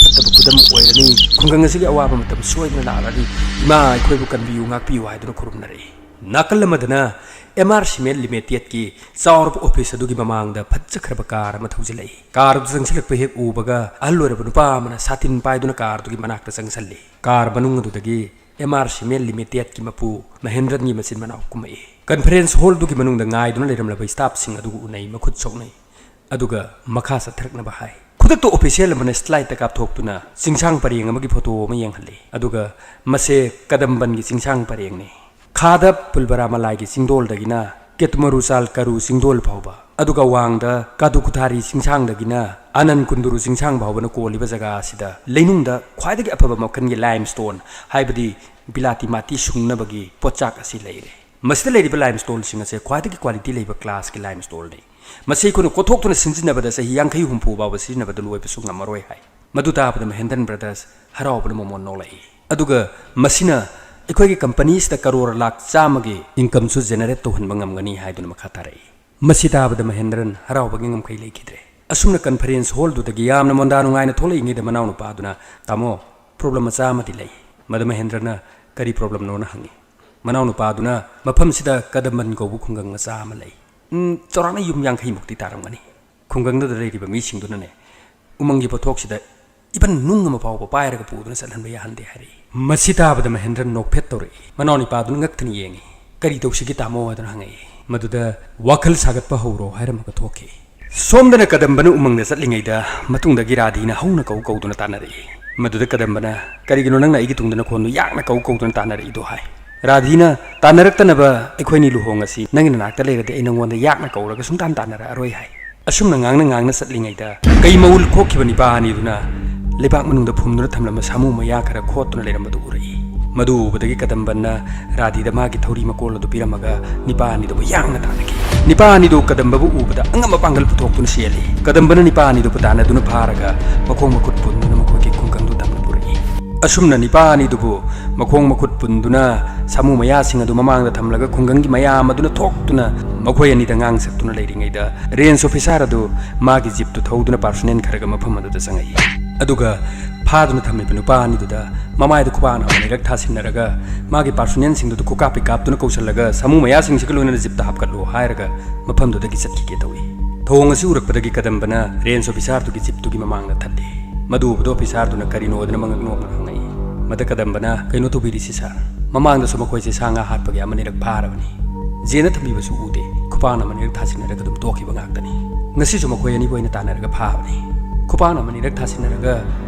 ꯐꯠꯇꯕ ꯈꯨꯗꯝ ꯑꯣꯏꯔꯅꯤ, ꯈꯨꯡꯒꯪ ꯑꯁꯤꯒꯤ ꯑꯋꯥꯕ ꯃꯇꯝ ꯁꯣꯏꯗꯅ ꯂꯥꯛꯂꯅꯤ, ꯏꯃꯥ ꯑꯩꯈꯣꯏꯕꯨ ꯀꯟꯕꯤꯌꯨ ꯉꯥꯛꯄꯤꯌꯨ ꯍꯥꯏꯗꯨꯅ ꯈꯨꯔꯨꯝꯅꯔꯛꯏ꯫ ꯅꯥꯀꯜ ꯑꯃꯗꯅ ꯑꯦꯝ ꯑꯥꯔ ꯁꯤꯃꯦꯟ ꯂꯤꯃꯤꯇꯦꯗꯀꯤ ꯆꯥꯎꯔꯕ ꯑꯣꯐꯤꯁ ꯑꯗꯨꯒꯤ ꯃꯃꯥꯡꯗ ꯐꯠꯖꯈ꯭ꯔꯕ ꯀꯥꯔ ꯑꯃ ꯊꯧꯖꯤꯜꯂꯛꯏ꯫ ꯀꯥꯔ ꯑꯗꯨ ꯆꯪꯁꯤꯜꯂꯛꯄ ꯍꯦꯛ ꯎꯕꯒ ꯑꯍꯜ ꯑꯣꯏꯔꯕ ꯅꯨꯄꯥ ꯑꯃꯅ ꯁꯥꯇꯤꯟ ꯄꯥꯏꯗꯨꯅ ꯀꯥꯔ ꯑꯗꯨꯒꯤ ꯃꯅꯥꯛꯇ ꯆꯪꯁꯤꯜꯂꯤ꯫ ꯀꯥꯔ ꯃꯅꯨꯡ ꯑꯗꯨꯗꯒꯤ ꯑꯦꯝ ꯑꯥꯔ ꯁꯤꯃꯦꯟ ꯂꯤꯃꯤꯇꯦꯗꯀꯤ ꯃꯄꯨ ꯃꯍꯦꯟꯗ꯭ꯔꯟꯒꯤ ꯃꯆꯤꯟ ꯃꯅꯥꯎ ꯀꯨꯝꯃꯛꯏ꯫ ꯀꯟꯐꯔꯦꯟꯁ ꯍꯣꯜꯗꯨꯒꯤ ꯃꯅꯨꯡꯗ ꯉꯥꯏꯗꯨꯅ ꯂꯩꯔꯝꯂꯕ ꯁ꯭ꯇꯥꯐꯁꯤꯡ ꯑꯗꯨꯒ ꯎꯅꯩ, ꯃꯈꯨꯠ ꯁꯣꯛꯅꯩ꯫ ꯑꯗꯨꯒ ꯃꯈꯥ ꯆꯠꯊꯔꯛꯅꯕ ꯍꯥꯏ꯫ ꯈꯨꯗꯛꯇ ꯑꯣꯐꯤꯁꯤꯌꯦꯜ ꯑꯃꯅ ꯁ꯭ꯂꯥꯏꯗꯇ ꯀꯥꯞꯊꯣꯛꯇꯨꯅ ꯆꯤꯡꯁꯥꯡ ꯄꯔꯦꯡ ꯑꯃꯒꯤ ꯐꯣꯇꯣ ꯑꯃ ꯌꯦꯡꯍꯜꯂꯤ꯫ ꯑꯗꯨꯒ ꯃꯁꯦ ꯀꯗꯝꯕꯟꯒꯤ ꯆꯤꯡꯁꯥꯡ ꯄꯔꯦꯡꯅꯤ꯫ ꯈꯥꯗ ꯄꯨꯜꯕꯔꯥꯃꯂꯥꯏꯒꯤ ꯆꯤꯡꯗꯣꯜꯗꯒꯤꯅ ꯀꯦꯇꯨꯃꯔꯨꯆꯥꯜ ꯀꯔꯨ ꯆꯤꯡꯗꯣꯜ ꯐꯥꯎꯕ, ꯑꯗꯨꯒ ꯋꯥꯡꯗ ꯀꯥꯗꯨꯀꯨꯊꯥꯔꯤ ꯆꯤꯡꯁꯥꯡꯗꯒꯤꯅ ꯑꯅꯟ ꯀꯨꯟꯗꯨꯔꯨ ꯆꯤꯡꯁꯥꯡ ꯐꯥꯎꯕꯅ ꯀꯣꯜꯂꯤꯕ ꯖꯒꯥ ꯑꯁꯤꯗ ꯂꯩꯅꯨꯡꯗ ꯈ꯭ꯋꯥꯏꯗꯒꯤ ꯑꯐꯕ ꯃꯈꯜꯒꯤ ꯂꯥꯏꯝ ꯁ꯭ꯇꯣꯟ, ꯍꯥꯏꯕꯗꯤ ꯕꯤꯂꯥꯇꯤ ꯃꯥꯇꯤ ꯁꯨꯡꯅꯕꯒꯤ ꯄꯣꯠꯆꯥꯛ ꯑꯁꯤ ꯂꯩꯔꯦ꯫ ꯃꯁꯤꯗ ꯂꯩꯔꯤꯕ ꯂꯥꯏꯝ ꯁ꯭ꯇꯣꯟꯁꯤꯡ ꯑꯁꯦ ꯈ꯭ꯋꯥꯏꯗꯒꯤ ꯀ꯭ꯋꯥꯂꯤꯇꯤ ꯂꯩꯕ ꯀ꯭ꯂꯥꯁꯀꯤ ꯂꯥꯏꯝ ꯁ꯭ꯇꯣꯟꯅꯤ꯫ ꯃꯁꯤ ꯑꯩꯈꯣꯏꯅ ꯀꯣꯠꯊꯣꯛꯇꯨꯅ ꯁꯤꯖꯤꯟꯅꯕꯗ ꯆꯍꯤ ꯌꯥꯡꯈꯩ ꯍꯨꯝꯐꯨ ꯐꯥꯎꯕ ꯁꯤꯖꯤꯟꯅꯕꯗ ꯂꯣꯏꯕꯁꯨ ꯉꯝꯃꯔꯣꯏ ꯍꯥꯏ꯫ ꯃꯗꯨ ꯇꯥꯕꯗ ꯃꯍꯦꯟꯗ꯭ꯔꯟ ꯕ꯭ꯔꯗꯔꯁ ꯍꯔꯥꯎꯕꯅ ꯃꯃꯣꯟ ꯅꯣꯛꯂꯛꯏ꯫ ꯑꯗꯨꯒ ꯃꯁꯤꯅ ꯑꯩꯈꯣꯏꯒꯤ ꯀꯝꯄꯅꯤꯁꯤꯗ ꯀꯔꯣꯔ ꯂꯥꯈ ꯆꯥꯝꯃꯒꯤ ꯏꯟꯀꯝꯁꯨ ꯖꯦꯅꯦꯔꯦꯠ ꯇꯧꯍꯟꯕ ꯉꯝꯒꯅꯤ ꯍꯥꯏꯗꯨꯅ ꯃꯈꯥ ꯇꯥꯔꯛꯏ꯫ ꯃꯁꯤ ꯇꯥꯕꯗ ꯃꯍꯦꯟꯗ꯭ꯔꯟ ꯍꯔꯥꯎꯕꯒꯤ ꯉꯝꯈꯩ ꯂꯩꯈꯤꯗ꯭ꯔꯦ꯫ ꯑꯁꯨꯝꯅ ꯀꯟꯐꯔꯦꯟꯁ ꯍꯣꯜꯗꯨꯗꯒꯤ ꯌꯥꯝꯅ ꯃꯣꯟꯗꯥ ꯅꯨꯡꯉꯥꯏꯅ ꯊꯣꯛꯂꯛꯏꯉꯩꯗ ꯃꯅꯥꯎꯅꯨꯄꯥꯗꯨꯅ, "ꯇꯥꯃꯣ, ꯄ꯭ꯔꯣꯕ꯭ꯂꯦꯝ ꯃꯆꯥ ꯑꯃꯗꯤ ꯂꯩ꯫" ꯃꯗꯨ ꯃꯍꯦꯟꯗ꯭ꯔꯅ "ꯀꯔꯤ ꯄ꯭ꯔꯣꯕ꯭ꯂꯦꯝꯅꯣꯅ?" ꯍꯪꯉꯤ꯫ ꯃꯅꯥꯎꯅꯨꯄꯥꯗꯨꯅ, "ꯃꯐꯝꯁꯤꯗ ꯀꯗꯝꯕꯟ ꯀꯧꯕ ꯈꯨꯡꯒꯪ ꯃꯆꯥ ꯑꯃ ꯂꯩ꯫ ꯎꯝ, ꯆꯥꯎꯔꯥꯛꯅ ꯌꯨꯝ ꯌꯥꯡꯈꯩꯃꯨꯛꯇꯤ ꯇꯥꯔꯝꯒꯅꯤ꯫ ꯈꯨꯡꯒꯪꯗꯨꯗ ꯂꯩꯔꯤꯕ ꯃꯤꯁꯤꯡꯗꯨꯅꯅꯦ, ꯎꯃꯪꯒꯤ ꯄꯣꯠꯊꯣꯛꯁꯤꯗ ꯏꯕꯟ ꯅꯨꯡ ꯑꯃ ꯐꯥꯎꯕ ꯄꯥꯏꯔꯒ ꯄꯨꯗꯨꯅ ꯆꯠꯍꯟꯕ ꯌꯥꯍꯟꯗꯦ" ꯍꯥꯏꯔꯛꯏ꯫ ꯃꯁꯤ ꯇꯥꯕꯗ ꯃꯍꯦꯟꯗ꯭ꯔ ꯅꯣꯛꯐꯦꯠ ꯇꯧꯔꯛꯏ꯫ ꯃꯅꯥꯎꯅꯤꯄꯥꯗꯨꯅ ꯉꯛꯇꯅ ꯌꯦꯡꯉꯤ꯫ "ꯀꯔꯤ ꯇꯧꯁꯤꯒꯦ ꯇꯥꯃꯣ?" ꯍꯥꯏꯗꯨꯅ ꯍꯪꯉꯛꯏ꯫ ꯃꯗꯨꯗ ꯋꯥꯈꯜ ꯁꯥꯒꯠꯄ ꯍꯧꯔꯣ ꯍꯥꯏꯔꯝꯃꯒ ꯊꯣꯛꯈꯤ꯫ ꯁꯣꯝꯗꯅ ꯀꯗꯝꯕꯅ ꯎꯃꯪꯗ ꯆꯠꯂꯤꯉꯩꯗ ꯃꯇꯨꯡꯗꯒꯤ ꯔꯥꯙꯤꯅ ꯍꯧꯅ ꯀꯧ ꯀꯧꯗꯨꯅ ꯇꯥꯟꯅꯔꯛꯏ꯫ ꯃꯗꯨꯗ ꯀꯗꯝꯕꯅ, "ꯀꯔꯤꯒꯤꯅꯣ ꯅꯪꯅ ꯑꯩꯒꯤ ꯇꯨꯡꯗ ꯅꯈꯣꯟꯗꯨ ꯌꯥꯛꯅ ꯀꯧ ꯀꯧꯗꯨꯅ ꯇꯥꯟꯅꯔꯛꯏꯗꯣ?" ꯍꯥꯏ꯫ ꯔꯥꯙꯤꯅ, "ꯇꯥꯟꯅꯔꯛꯇꯅꯕ ꯑꯩꯈꯣꯏꯅꯤ ꯂꯨꯍꯣꯡꯉꯁꯤ, ꯅꯪꯒꯤ ꯅꯅꯥꯛꯇ ꯂꯩꯔꯗꯤ ꯑꯩ ꯅꯪꯉꯣꯟꯗ ꯌꯥꯛꯅ ꯀꯧꯔꯒ ꯁꯨꯡꯇꯥꯟ ꯇꯥꯟꯅꯔꯛꯑꯔꯣꯏ" ꯍꯥꯏ꯫ ꯑꯁꯨꯝꯅ ꯉꯥꯡꯅ ꯉꯥꯡꯅ ꯆꯠꯂꯤꯉꯩꯗ ꯀꯩ ꯃꯎꯜ ꯈꯣꯛꯈꯤꯕ ꯅꯤꯄꯥ ꯑꯅꯤꯗꯨꯅ ꯂꯩꯕꯥꯛ ꯃꯅꯨꯡꯗ ꯐꯨꯝꯗꯨꯅ ꯊꯝꯂꯝꯕ ꯁꯥꯃꯨ ꯃꯌꯥ ꯈꯔ ꯈꯣꯠꯇꯨꯅ ꯂꯩꯔꯝꯕꯗꯨ ꯎꯔꯛꯏ꯫ ꯃꯗꯨ ꯎꯕꯗꯒꯤ ꯀꯗꯝꯕꯟꯅ ꯔꯥꯙꯤꯗ ꯃꯥꯒꯤ ꯊꯧꯔꯤ ꯃꯀꯣꯜ ꯑꯗꯨ ꯄꯤꯔꯝꯃꯒ ꯅꯤꯄꯥ ꯑꯅꯤꯗꯨꯕꯨ ꯌꯥꯡꯅ ꯇꯥꯟꯅꯈꯤ꯫ ꯅꯤꯄꯥ ꯑꯅꯤꯗꯨ ꯀꯗꯝꯕꯕꯨ ꯎꯕꯗ ꯑꯉꯝꯕ ꯄꯥꯡꯒꯜ ꯄꯨꯊꯣꯛꯇꯨꯅ ꯆꯦꯜꯂꯤ꯫ ꯀꯗꯝꯕꯅ ꯅꯤꯄꯥ ꯑꯅꯤꯗꯨꯕꯨ ꯇꯥꯟꯅꯗꯨꯅ ꯐꯥꯔꯒ ꯃꯈꯣꯡ ꯃꯈꯨꯠ ꯄꯨꯟꯗꯨꯅ ꯃꯈꯣꯏꯒꯤ ꯈꯨꯡꯒꯪꯗꯨ ꯇꯝꯅ ꯄꯨꯔꯛꯏ꯫ ꯑꯁꯨꯝꯅ ꯅꯤꯄꯥ ꯑꯅꯤꯗꯨꯕꯨ ꯃꯈꯣꯡ ꯃꯈꯨꯠ ꯄꯨꯟꯗꯨꯅ ꯁꯥꯃꯨ ꯃꯌꯥꯁꯤꯡ ꯑꯗꯨ ꯃꯃꯥꯡꯗ ꯊꯝꯂꯒ ꯈꯨꯡꯒꯪꯒꯤ ꯃꯌꯥꯝ ꯑꯗꯨꯅ ꯊꯣꯛꯇꯨꯅ ꯃꯈꯣꯏ ꯑꯅꯤꯗ ꯉꯥꯡ ꯁꯛꯇꯨꯅ ꯂꯩꯔꯤꯉꯩꯗ ꯔꯦꯟꯖ ꯑꯣꯐꯤꯁꯥꯔ ꯑꯗꯨ ꯃꯥꯒꯤ ꯖꯤꯞꯇꯨ ꯊꯧꯗꯨꯅ ꯄꯥꯔꯁꯣꯅꯦꯜ ꯈꯔꯒ ꯃꯐꯝ ꯑꯗꯨꯗ ꯆꯪꯉꯛꯏ꯫ ꯑꯗꯨꯒ ꯐꯥꯗꯨꯅ ꯊꯝꯂꯤꯕ ꯅꯨꯄꯥ ꯑꯅꯤꯗꯨꯗ ꯃꯃꯥꯏꯗ ꯈꯨꯄꯥꯛꯅ ꯑꯃꯅꯤꯔꯛ ꯊꯥꯁꯤꯟꯅꯔꯒ ꯃꯥꯒꯤ ꯄꯥꯔꯁꯣꯅꯦꯜꯁꯤꯡꯗꯨꯗ ꯈꯨꯀꯥꯞꯄꯤ ꯀꯥꯞꯇꯨꯅ ꯀꯧꯁꯤꯜꯂꯒ ꯁꯥꯃꯨ ꯃꯌꯥꯁꯤꯡꯁꯤꯒ ꯂꯣꯏꯅꯅ ꯖꯤꯞꯇ ꯍꯥꯞꯀꯠꯂꯨ ꯍꯥꯏꯔꯒ ꯃꯐꯝꯗꯨꯗꯒꯤ ꯆꯠꯈꯤꯒꯦ ꯇꯧꯏ꯫ ꯊꯧꯑꯣꯡ ꯑꯁꯤ ꯎꯔꯛꯄꯗꯒꯤ ꯀꯗꯝꯕꯅ ꯔꯦꯟꯖ ꯑꯣꯐꯤꯁꯥꯔꯗꯨꯒꯤ ꯖꯤꯞꯇꯨꯒꯤ ꯃꯃꯥꯡꯗ ꯊꯠꯂꯤ꯫ ꯃꯗꯨ ꯎꯕꯗ ꯑꯣꯐꯤꯁꯥꯔꯗꯨꯅ ꯀꯔꯤꯅꯣꯗꯅ ꯃꯉꯛ ꯅꯣꯛꯅ ꯍꯪꯉꯛꯏ꯫ ꯃꯗ ꯀꯗꯝꯕꯅ, "ꯀꯩꯅꯣ ꯇꯧꯕꯤꯔꯤꯁꯤ ꯁꯥꯔ, ꯃꯃꯥꯡꯗꯁꯨ ꯃꯈꯣꯏꯁꯦ ꯁꯥ ꯉꯥ ꯍꯥꯠꯄꯒꯤ ꯑꯃꯅꯤꯔꯛ ꯐꯥꯔꯕꯅꯤ꯫ ꯖꯦꯟꯗ ꯊꯝꯕꯤꯕꯁꯨ ꯎꯗꯦ, ꯈꯨꯄꯥꯛꯅ ꯑꯃꯅꯤꯔꯛ ꯊꯥꯁꯤꯟꯅꯔꯒ ꯑꯗꯨꯝ ꯇꯣꯛꯈꯤꯕ ꯉꯥꯛꯇꯅꯤ꯫ ꯉꯁꯤꯁꯨ ꯃꯈꯣꯏ ꯑꯅꯤꯕꯨ ꯑꯩꯅ ꯇꯥꯟꯅꯔꯒ ꯐꯥꯕꯅꯤ꯫ ꯈꯨꯄꯥꯛꯅ ꯑꯃꯅꯤꯔꯛ ꯊꯥꯁꯤꯟꯅꯔꯒ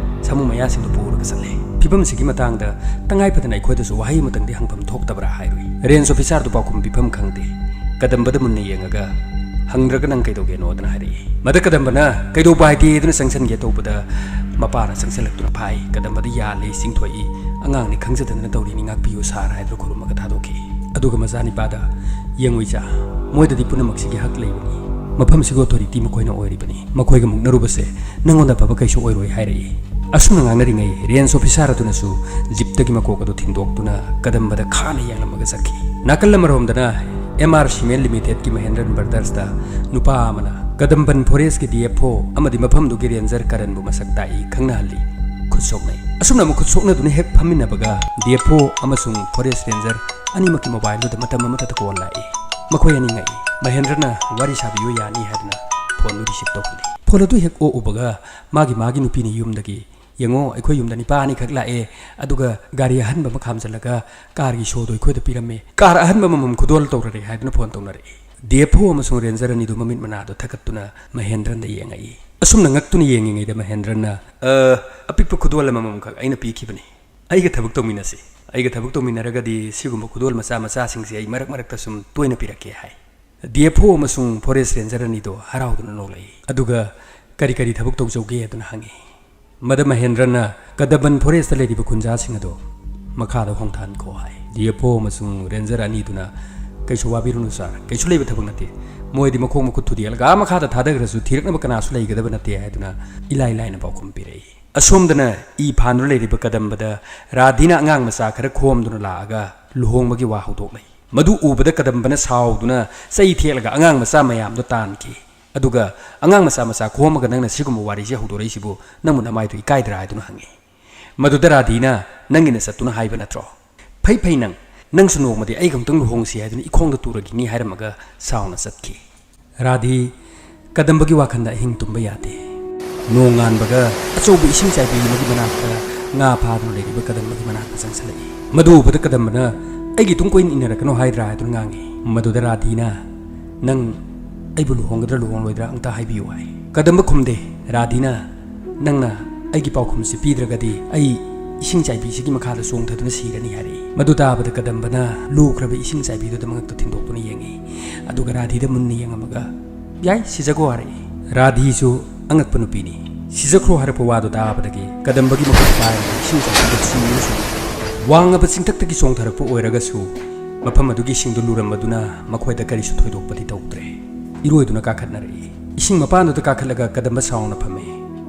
ꯁꯥꯃꯨ ꯃꯌꯥꯁꯤꯡꯗꯨ ꯄꯨꯔꯒ ꯆꯠꯂꯦ꯫ ꯐꯤꯕꯝꯁꯤꯒꯤ ꯃꯇꯥꯡꯗ ꯇꯉꯥꯏ ꯐꯗꯅ ꯑꯩꯈꯣꯏꯗꯁꯨ ꯋꯥꯍꯩ ꯑꯃꯇꯪꯗꯤ ꯍꯪꯐꯝ ꯊꯣꯛꯇꯕ꯭ꯔꯥ?" ꯍꯥꯏꯔꯨꯏ꯫ ꯔꯦꯟꯖ ꯑꯣꯐꯤꯁꯥꯔꯗꯨ ꯄꯥꯎꯈꯨꯝ ꯄꯤꯐꯝ ꯈꯪꯗꯦ꯫ ꯀꯗꯝꯕꯗ ꯃꯨꯟꯅ ꯌꯦꯡꯉꯒ, "ꯍꯪꯗ꯭ꯔꯒ ꯅꯪ ꯀꯩꯗꯧꯒꯦꯅꯣꯗꯅ?" ꯍꯥꯏꯔꯛꯏ꯫ ꯃꯗ ꯀꯗꯝꯕꯅ ꯀꯩꯗꯧꯕ ꯍꯥꯏꯗꯦ ꯑꯗꯨꯅ ꯆꯪꯁꯤꯟꯒꯦ ꯇꯧꯕꯗ ꯃꯄꯥꯅ ꯆꯪꯁꯤꯜꯂꯛꯇꯨꯅ ꯐꯥꯏ꯫ ꯀꯗꯝꯕꯗ ꯌꯥꯜꯂꯤ, ꯆꯤꯡꯊꯣꯛꯏ꯫ "ꯑꯉꯥꯡꯅꯤ, ꯈꯪꯖꯗꯗꯅ ꯇꯧꯔꯤꯅꯤ, ꯉꯥꯛꯄꯤꯌꯨ ꯁꯥꯔ" ꯍꯥꯏꯗꯨꯅ ꯈꯨꯔꯨꯝꯃꯒ ꯊꯥꯗꯣꯛꯈꯤ꯫ ꯑꯗꯨꯒ ꯃꯆꯥꯅꯤꯄꯥꯗ, "ꯌꯦꯡꯉꯨ ꯏꯆꯥ, ꯃꯣꯏꯗꯗꯤ ꯄꯨꯝꯅꯃꯛꯁꯤꯒꯤ ꯍꯛ ꯂꯩꯕꯅꯤ꯫ ꯃꯐꯝꯁꯤꯒꯤ ꯑꯣꯊꯣꯔꯤꯇꯤ ꯃꯈꯣꯏꯅ ꯑꯣꯏꯔꯤꯕꯅꯤ꯫ ꯃꯈꯣꯏꯒ ꯃꯨꯛꯅꯔꯨꯕꯁꯦ ꯅꯪꯉꯣꯟꯗ ꯑꯐꯕ ꯀꯩꯁꯨ ꯑꯣꯏꯔꯣꯏ" ꯍꯥꯏꯔꯛꯏ꯫ ꯑꯁꯨꯝꯅ ꯉꯥꯡꯅꯔꯤꯉꯩ ꯔꯦꯟꯖ ꯑꯣꯐꯤꯁꯥꯔ ꯑꯗꯨꯅꯁꯨ ꯖꯤꯞꯇꯒꯤ ꯃꯀꯣꯛ ꯑꯗꯨ ꯊꯤꯟꯗꯣꯛꯇꯨꯅ ꯀꯗꯝꯕꯗ ꯈꯥꯅ ꯌꯦꯡꯂꯝꯃꯒ ꯆꯠꯈꯤ꯫ ꯅꯥꯀꯜ ꯑꯃꯔꯣꯝꯗꯅ ꯑꯦꯝ ꯑꯥꯔ ꯁꯤꯃꯦꯟ ꯂꯤꯃꯤꯇꯦꯗꯀꯤ ꯃꯍꯦꯟꯗ꯭ꯔꯟ ꯕ꯭ꯔꯗꯔꯁꯇ ꯅꯨꯄꯥ ꯑꯃꯅ ꯀꯗꯝꯕꯟ ꯐꯣꯔꯦꯁꯀꯤ ꯗꯤ ꯑꯦꯐ ꯑꯣ ꯑꯃꯗꯤ ꯃꯐꯝꯗꯨꯒꯤ ꯔꯦꯟꯖꯔ ꯀꯔꯟꯕꯨ ꯃꯁꯛ ꯇꯥꯛꯏ, ꯈꯪꯅꯍꯜꯂꯤ꯫ ꯈꯨꯠ ꯁꯣꯛꯅꯩ꯫ ꯑꯁꯨꯝꯅ ꯑꯃꯨꯛ ꯈꯨꯠ ꯁꯣꯛꯅꯗꯨꯅ ꯍꯦꯛ ꯐꯝꯃꯤꯟꯅꯕꯒ ꯗꯤ ꯑꯦꯐ ꯑꯣ ꯑꯃꯁꯨꯡ ꯐꯣꯔꯦꯁ ꯔꯦꯟꯖꯔ ꯑꯅꯤꯃꯛꯀꯤ ꯃꯣꯕꯥꯏꯜꯗꯨꯗ ꯃꯇꯝ ꯑꯃꯠꯇꯗ ꯀꯣꯜ ꯂꯥꯛꯏ꯫ ꯃꯈꯣꯏ ꯑꯅꯤ ꯉꯛꯏ꯫ ꯃꯍꯦꯟꯗ꯭ꯔꯅ ꯋꯥꯔꯤ ꯁꯥꯕꯤꯌꯨ ꯌꯥꯅꯤ ꯍꯥꯏꯗꯨꯅ ꯐꯣꯟꯗꯨ ꯔꯤꯁꯤꯞ ꯇꯧꯍꯜꯂꯤ꯫ ꯐꯣꯟ ꯑꯗꯨ ꯍꯦꯛ ꯑꯣꯛꯎꯕꯒ ꯃꯥꯒꯤ ꯃꯥꯒꯤ ꯅꯨꯄꯤꯅ ꯌꯨꯝꯗꯒꯤ "ꯌꯦꯡꯉꯣ, ꯑꯩꯈꯣꯏ ꯌꯨꯝꯗ ꯅꯤꯄꯥ ꯑꯅꯤꯈꯛ ꯂꯥꯛꯑꯦ, ꯑꯗꯨꯒ ꯒꯥꯔꯤ ꯑꯍꯟꯕ ꯑꯃ ꯈꯥꯝꯖꯜꯂꯒ ꯀꯥꯔꯒꯤ ꯁꯣꯗꯣ ꯑꯩꯈꯣꯏꯗ ꯄꯤꯔꯝꯃꯦ꯫ ꯀꯥꯔ ꯑꯍꯟꯕ ꯑꯃꯃꯝ ꯈꯨꯗꯣꯜ ꯇꯧꯔꯔꯦ" ꯍꯥꯏꯗꯨꯅ ꯐꯣꯟ ꯇꯧꯅꯔꯛꯏ꯫ ꯗꯤ ꯑꯦꯐ ꯑꯣ ꯑꯃꯁꯨꯡ ꯔꯦꯟꯖꯔ ꯑꯅꯤꯗꯨ ꯃꯃꯤꯠ ꯃꯅꯥꯗꯨ ꯊꯛꯀꯠꯇꯨꯅ ꯃꯍꯦꯟꯗ꯭ꯔꯟꯗ ꯌꯦꯡꯉꯛꯏ꯫ ꯑꯁꯨꯝꯅ ꯉꯛꯇꯨꯅ ꯌꯦꯡꯉꯤꯉꯩꯗ ꯃꯍꯦꯟꯗ꯭ꯔꯟꯅ, "ꯑ, ꯑꯄꯤꯛꯄ ꯈꯨꯗꯣꯜ ꯑꯃꯃꯝꯈꯛ ꯑꯩꯅ ꯄꯤꯈꯤꯕꯅꯤ꯫ ꯑꯩꯒ ꯊꯕꯛ ꯇꯧꯃꯤꯟꯅꯁꯤ꯫ ꯑꯩꯒ ꯊꯕꯛ ꯇꯧꯃꯤꯟꯅꯔꯒꯗꯤ ꯁꯤꯒꯨꯝꯕ ꯈꯨꯗꯣꯜ ꯃꯆꯥ ꯃꯆꯥꯁꯤꯡꯁꯦ ꯑꯩ ꯃꯔꯛ ꯃꯔꯛꯇ ꯁꯨꯝ ꯇꯣꯏꯅ ꯄꯤꯔꯛꯀꯦ" ꯍꯥꯏ꯫ ꯗꯤ ꯑꯦꯐ ꯑꯣ ꯑꯃꯁꯨꯡ ꯐꯣꯔꯦꯁ ꯔꯦꯟꯖꯔ ꯑꯅꯤꯗꯣ ꯍꯔꯥꯎꯗꯨꯅ ꯅꯣꯛꯂꯛꯏ꯫ "ꯑꯗꯨꯒ ꯀꯔꯤ ꯀꯔꯤ ꯊꯕꯛ ꯇꯧꯖꯧꯒꯦ?" ꯑꯗꯨꯅ ꯍꯪꯉꯤ꯫ ꯃꯗ ꯃꯍꯦꯟꯗ꯭ꯔꯅ, "ꯀꯗꯝꯕꯟ ꯐꯣꯔꯦꯁꯇ ꯂꯩꯔꯤꯕ ꯈꯨꯟꯖꯥꯁꯤꯡ ꯑꯗꯣ ꯃꯈꯥꯗ ꯍꯣꯡꯊꯍꯟꯈꯣ" ꯍꯥꯏ꯫ ꯗꯤ ꯑꯦꯐ ꯑꯣ ꯑꯃꯁꯨꯡ ꯔꯦꯟꯖꯔ ꯑꯅꯤꯗꯨꯅ, "ꯀꯩꯁꯨ ꯋꯥꯕꯤꯔꯨꯅꯨ ꯁꯥꯔ, ꯀꯩꯁꯨ ꯂꯩꯕ ꯊꯕꯛ ꯅꯠꯇꯦ꯫ ꯃꯣꯏꯗꯤ ꯃꯈꯣꯡ ꯃꯈꯨꯠ ꯊꯨꯗꯦꯛꯂꯒ ꯑꯥ ꯃꯈꯥꯗ ꯊꯥꯗꯈ꯭ꯔꯁꯨ ꯊꯤꯔꯛꯅꯕ ꯀꯅꯥꯁꯨ ꯂꯩꯒꯗꯕ ꯅꯠꯇꯦ" ꯍꯥꯏꯗꯨꯅ ꯏꯂꯥꯏ ꯂꯥꯏꯅ ꯄꯥꯎꯈꯨꯝ ꯄꯤꯔꯛꯏ꯫ ꯑꯁꯣꯝꯗꯅ ꯏ ꯐꯥꯟꯗꯨꯅ ꯂꯩꯔꯤꯕ ꯀꯗꯝꯕꯗ ꯔꯥꯙꯤꯅ ꯑꯉꯥꯡ ꯃꯆꯥ ꯈꯔ ꯈꯣꯝꯗꯨꯅ ꯂꯥꯛꯑꯒ ꯂꯨꯍꯣꯡꯕꯒꯤ ꯋꯥ ꯍꯧꯗꯣꯛꯂꯛꯏ꯫ ꯃꯗꯨ ꯎꯕꯗ ꯀꯗꯝꯕꯅ ꯁꯥꯎꯗꯨꯅ ꯆꯩ ꯊꯦꯛꯂꯒ ꯑꯉꯥꯡ ꯃꯆꯥ ꯃꯌꯥꯝꯗꯣ ꯇꯥꯟꯈꯤ꯫ ꯑꯗꯨꯒ, "ꯑꯉꯥꯡ ꯃꯆꯥ ꯃꯆꯥ ꯈꯣꯝꯃꯒ ꯅꯪꯅ ꯁꯤꯒꯨꯝꯕ ꯋꯥꯔꯤꯁꯦ ꯍꯧꯗꯣꯔꯛꯏꯁꯤꯕꯨ ꯅꯪꯕꯨ ꯅꯃꯥꯏꯗꯨ ꯏꯀꯥꯏꯗ꯭ꯔꯥ?" ꯍꯥꯏꯗꯨꯅ ꯍꯪꯉꯤ꯫ ꯃꯗꯨꯗ ꯔꯥꯙꯤꯅ, "ꯅꯪꯒꯤ ꯅꯁꯠꯇꯨꯅ ꯍꯥꯏꯕ ꯅꯠꯇ꯭ꯔꯣ? ꯐꯩ ꯐꯩ ꯅꯪ, ꯅꯪꯁꯨ ꯅꯣꯡꯃꯗꯤ ꯑꯩꯒ ꯑꯃꯨꯛꯇꯪ ꯂꯨꯍꯣꯡꯁꯤ ꯍꯥꯏꯗꯨꯅ ꯏꯈꯣꯡꯗ ꯇꯨꯔꯒꯤꯅꯤ" ꯍꯥꯏꯔꯝꯃꯒ ꯁꯥꯎꯅ ꯆꯠꯈꯤ꯫ ꯔꯥꯙꯤ ꯀꯗꯝꯕꯒꯤ ꯋꯥꯈꯜꯗ ꯑꯍꯤꯡ ꯇꯨꯝꯕ ꯌꯥꯗꯦ꯫ ꯅꯣꯡ ꯉꯥꯟꯕꯒ ꯑꯆꯧꯕ ꯏꯁꯤꯡ ꯆꯥꯏꯕꯤ ꯑꯃꯒꯤ ꯃꯅꯥꯛꯇ ꯉꯥ ꯐꯥꯗꯨꯅ ꯂꯩꯔꯤꯕ ꯀꯗꯝꯕꯒꯤ ꯃꯅꯥꯛꯇ ꯆꯪꯁꯤꯜꯂꯛꯏ꯫ ꯃꯗꯨ ꯎꯕꯗ ꯀꯗꯝꯕꯅ, "ꯑꯩꯒꯤ ꯇꯨꯡ ꯀꯣꯏꯅ ꯏꯟꯅꯔꯛꯀꯅꯣ ꯍꯥꯏꯗ꯭ꯔꯥ?" ꯍꯥꯏꯗꯨꯅ ꯉꯥꯡꯉꯤ꯫ ꯃꯗꯨꯗ ꯔꯥꯙꯤꯅ, "ꯅꯪ ꯑꯩꯕꯨ ꯂꯨꯍꯣꯡꯒꯗ꯭ꯔꯥ ꯂꯨꯍꯣꯡꯂꯣꯏꯗ꯭ꯔꯥ ꯑꯝꯇ ꯍꯥꯏꯕꯤꯌꯨ" ꯍꯥꯏ꯫ ꯀꯗꯝꯕ ꯈꯨꯝꯗꯦ꯫ ꯔꯥꯙꯤꯅ, "ꯅꯪꯅ ꯑꯩꯒꯤ ꯄꯥꯎꯈꯨꯝꯁꯤ ꯄꯤꯗ꯭ꯔꯒꯗꯤ ꯑꯩ ꯏꯁꯤꯡ ꯆꯥꯏꯕꯤꯁꯤꯒꯤ ꯃꯈꯥꯗ ꯆꯣꯡꯊꯗꯨꯅ ꯁꯤꯔꯅꯤ" ꯍꯥꯏꯔꯛꯏ꯫ ꯃꯗꯨ ꯇꯥꯕꯗ ꯀꯗꯝꯕꯅ ꯂꯨꯈ꯭ꯔꯕ ꯏꯁꯤꯡ ꯆꯥꯏꯕꯤꯗꯨꯗ ꯃꯉꯛꯇ ꯊꯤꯟꯗꯣꯛꯇꯨꯅ ꯌꯦꯡꯉꯤ꯫ ꯑꯗꯨꯒ ꯔꯥꯙꯤꯗ ꯃꯨꯟꯅ ꯌꯦꯡꯉꯝꯃꯒ, "ꯌꯥꯏ, ꯁꯤꯖꯈꯣ" ꯍꯥꯏꯔꯛꯏ꯫ ꯔꯥꯙꯤꯁꯨ ꯑꯉꯛꯄ ꯅꯨꯄꯤꯅꯤ꯫ "ꯁꯤꯖꯈ꯭ꯔꯣ" ꯍꯥꯏꯔꯛꯄ ꯋꯥꯗꯨ ꯇꯥꯕꯗꯒꯤ ꯀꯗꯝꯕꯒꯤ ꯃꯈꯨꯠ ꯄꯥꯏꯔꯒ ꯏꯁꯤꯡ ꯆꯥꯏꯕꯤꯗ ꯆꯤꯡꯗꯨꯅ ꯁꯨꯝ ꯋꯥꯡꯉꯕ ꯆꯤꯡꯊꯛꯇꯒꯤ ꯆꯣꯡꯊꯔꯛꯄ ꯑꯣꯏꯔꯒꯁꯨ ꯃꯐꯝ ꯑꯗꯨꯒꯤ ꯏꯁꯤꯡꯗꯨ ꯂꯨꯔꯝꯕꯗꯨꯅ ꯃꯈꯣꯏꯗ ꯀꯔꯤꯁꯨ ꯊꯣꯏꯗꯣꯛꯄꯗꯤ ꯇꯧꯗ꯭ꯔꯦ꯫ ꯏꯔꯣꯏꯗꯨꯅ ꯀꯥꯈꯠꯅꯔꯛꯏ꯫ ꯏꯁꯤꯡ ꯃꯄꯥꯟꯗꯨꯗ ꯀꯥꯈꯠꯂꯒ ꯀꯗꯝꯕ ꯁꯥꯎꯅ ꯐꯝꯃꯤ꯫